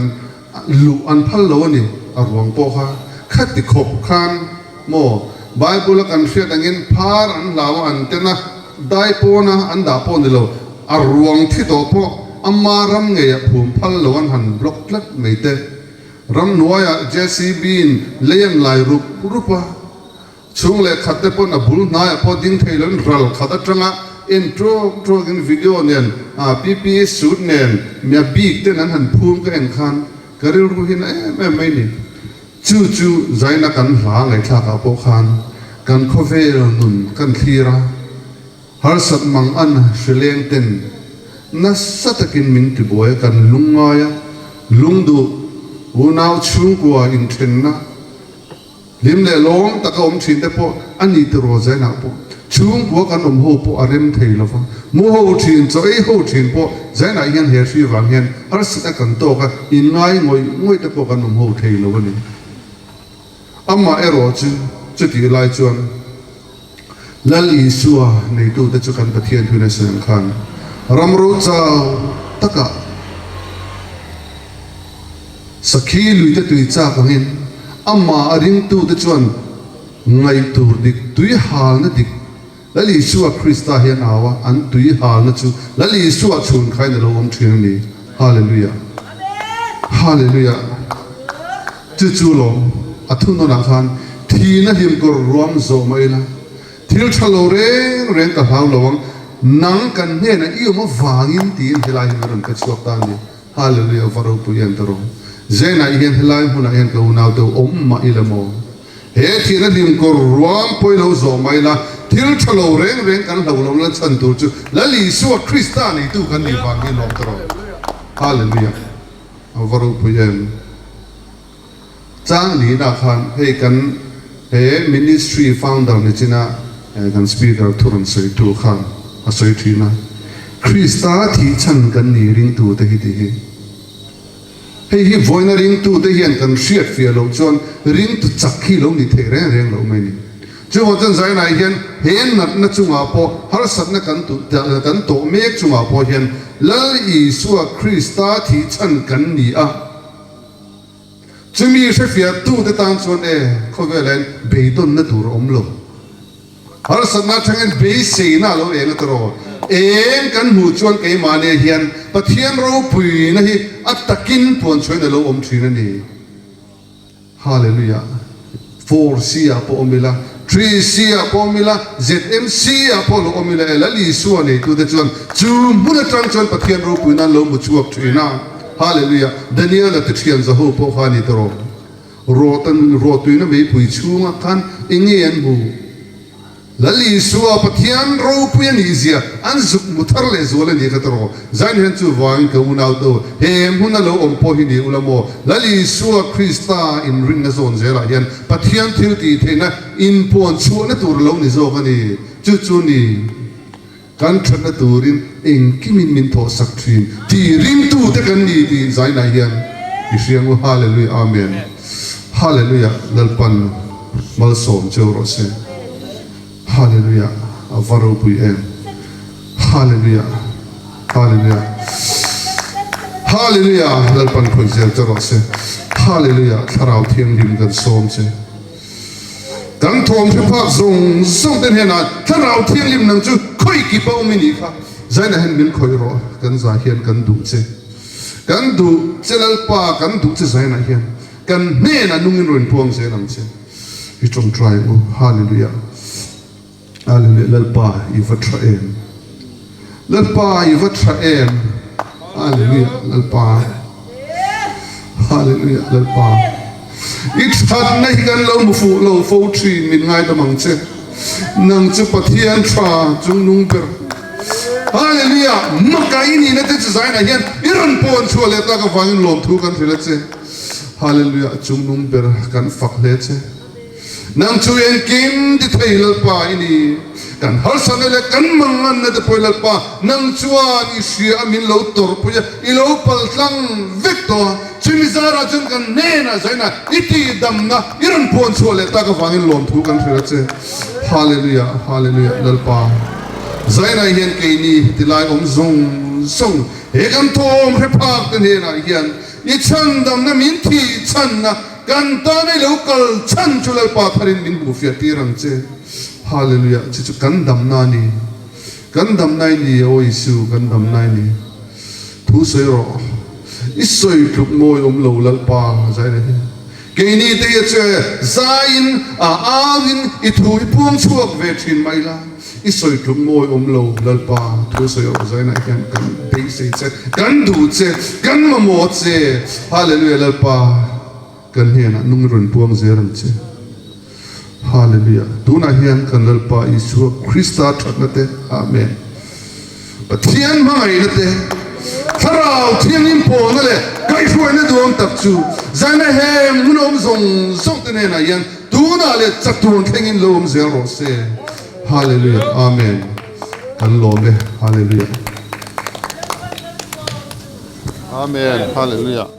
luh an phal lo a ni, a ruang pawh kha khati khawp khan maw Bible a kan hriat angin phar an hlau a an ten a, dai pawna an dah pawh ni lo, a ruang thi tawh pawh ama ram ngeiah phum phal lo an han block tlat mai te, ramhnuaiah JCB in lei an lai rup rup a. Chhung leh khat te pawn a bul hnaiah pawh ding thei loin ral khat atanga en ṭawk ṭawkin video nen PPE suit nen mia bik ten an han phum ka en khan ka rilru hi na em em mai ni. Chu chu zaina kan hla ngaihthlak ah pawh khan kan khawvel nun kan thlir a, harsat mang an hrileng ten nasa takin min tibuai a, kan lungngai a, lungduh unau chhungkua inthenna, Hlim leh lawm taka awm thin te pawh a ni tiraw Zainah pawh chhungkua kan awm ho pawh a rem thei lo va, mu ho thin, chaw ei ho thin pawh Zainah hian he hri vang hian harsatna kan tawk a, inngai ngawih ngawih te pawh kan awm ho thei lo a ni. Amah erawh chu chutih lai chuan Lal Isua neitute chu kan Pathian thuin a sawi ang khan ram ro chau takah Sakhi luite tui chak angin amah a ringtute chuan ngaih tur dik tui halna dik Lal Isua Krista hian au a, an tui halna chu Lal Isua chhun khain a lo awm thin a ni. Hallelujah! Hallelujah! Chu chu lawm a thunawnah khan thihna hlimkawr ruam zawh mai ila, thil tha lo reng reng ka hlau lo ang, nang kan hnenah i awm avangin tiin helai hi min rawn pe chhuak ta a ni. Hallelujah va ropui em ta rawh. Zainah hian helai hmunah hian ka unau deuh awm mah ila maw? He thihna hlimkawr ruam pawi lo zawh mai la, thil tha lo reng reng kan hlo lo la chhan tur chu Lal Isua Krista neitu kan nih vang hi lawm ta rawh. Hallelujah a va ropui em. Chang nihna khan hei kan he ministry founder ni china kan speaker thu rawn sawi tu khan a sawi thin a, Krista thih chhan kan ni ringtu te hi tih hi. Hei hi vawiina ringtu te hian kan hriat fiah loh chuan ringtu chak hi lo ni thei reng reng loh mai ni. Chuvang chuan Zainai hian he natna chungah pawh harsatna kan kan tawh mek chungah pawh hian Lal Isua Krista thih chhan kan ni a. Chumi hrefiahtute tan chuan e, khawvelah hian beidawnna tur a awm lo. Harsatna atangin beiseina a lo eng a tawrh. Eng kan hmuh chuan keimahni hian Pathian ropuina hi a takin puanchhuain a lo awm thin a ni. Hallelujah. 4C ah pawh awm ila, 3C ah pawh awm ila, ZMC ah pawh lo awm ila e, Lal Isua neitute chuan chu hmun atang chuan Pathian ropui nan lo hmu chhuak thin a. Hallelujah. Daniela te thian zaho pawh kha a ni tawh. Rawtan rawtuina meipui chhungah khan enge an hmu? Lal Isua Pathian ropui a nih zia an zuk hmu thar leh zual a ni kha tawh. Zain hian chuvangin ka unau te u, he hmuna lo awm pawh hi ni ula maw? Lal Isua Krista inrinna zawn zelah hian Pathian thil tih theihna inpuan chhuahna tur a lo ni zawk a ni. Chu chu ni. Kan thatna turin engkimin min thawhsak thin tih ringtute kan ni tih zainah hian i hriang u. Hallelujah Amen Hallelujah Lalpan malsawm cheu rawh se. Hallelujah a va ropui em. Hallelujah Hallelujah Hallelujah Lalpan khawih zel che rawh se. Hallelujah Thlarau Thianghlim kan sawm che. Kan thawm hre phak zawng zawng te hnenah Thlarau Thianghlim nang chu khawi kip a awm i nih kha. Zainah hian min khawih rawh, kan zai hian kan duh che. Kan duh che Lalpa, kan duh che zainah hian kan hnenah nungin rawn puang zel ang che. I tawngtai u, Hallelujah. Hallelujah Lalpa i va tha em Lalpa i va tha em Hallelujah Lalpa Hallelujah Lalpa i thatna hi kan lo hmu fuh lo fo thin min ngaidam ang che nang chu Pathian tha chungnung ber Hallelujah maka i nihna te chu zainah hian i rawn pawn chhuah leh tak avangin lawmthu kan hrilh a che Hallelujah chungnung ber kan fak hle che. Nang chu engkim ti thei Lalpa i ni. Kan harsatna leh kan manganna te pawh Lalpa, nang chuan i hria a min lo tawrhpui a, i lo paltlang vek tawh a. Chumi zarah chuan kan hnenah zainah i tihdamna i rawn puan chhuah leh tak avangin lawmthu kan hrilh a che. Hallelujah, Hallelujah, Lalpa zainah hian keini tilai awm zawng zawng he kan thawm hre phak te hnenah hian i chhandamna min thih chhanna Kan tan i lo kal chhan chu Lalpa tharin min hmuh fiah tir ang che. Hallelujah! Chu chu kan damna a ni. Kan damna i ni, Aw Isu, kan damna i ni. Thu sawi rawh. I sawi tluk mawi awm lo Lalpa, zai leh hi. Keini te hi a che zaiin, a auin i thu i puang chhuak ve thin mai la. I sawi tluk mawi awm lo Lalpa, thu sawi rawh zainah hian kan beisei che, kan duh che, kan mamawh che. Hallelujah Lalpa, kan hnenah nung i rawn puang zel ang che. Hallelujah. Tunah hian kan Lalpa Isua Krista thatna te, Amen. Pathian hmangaihna te, Thlarau Thianghlim pawlna leh kaihhruaina duang tak chu zaina heng hun awm zawng zawng te hnenah hian tunah leh chatuan thlengin lo awm zel rawh se. Hallelujah Amen kan lawm e Hallelujah. Amen Hallelujah.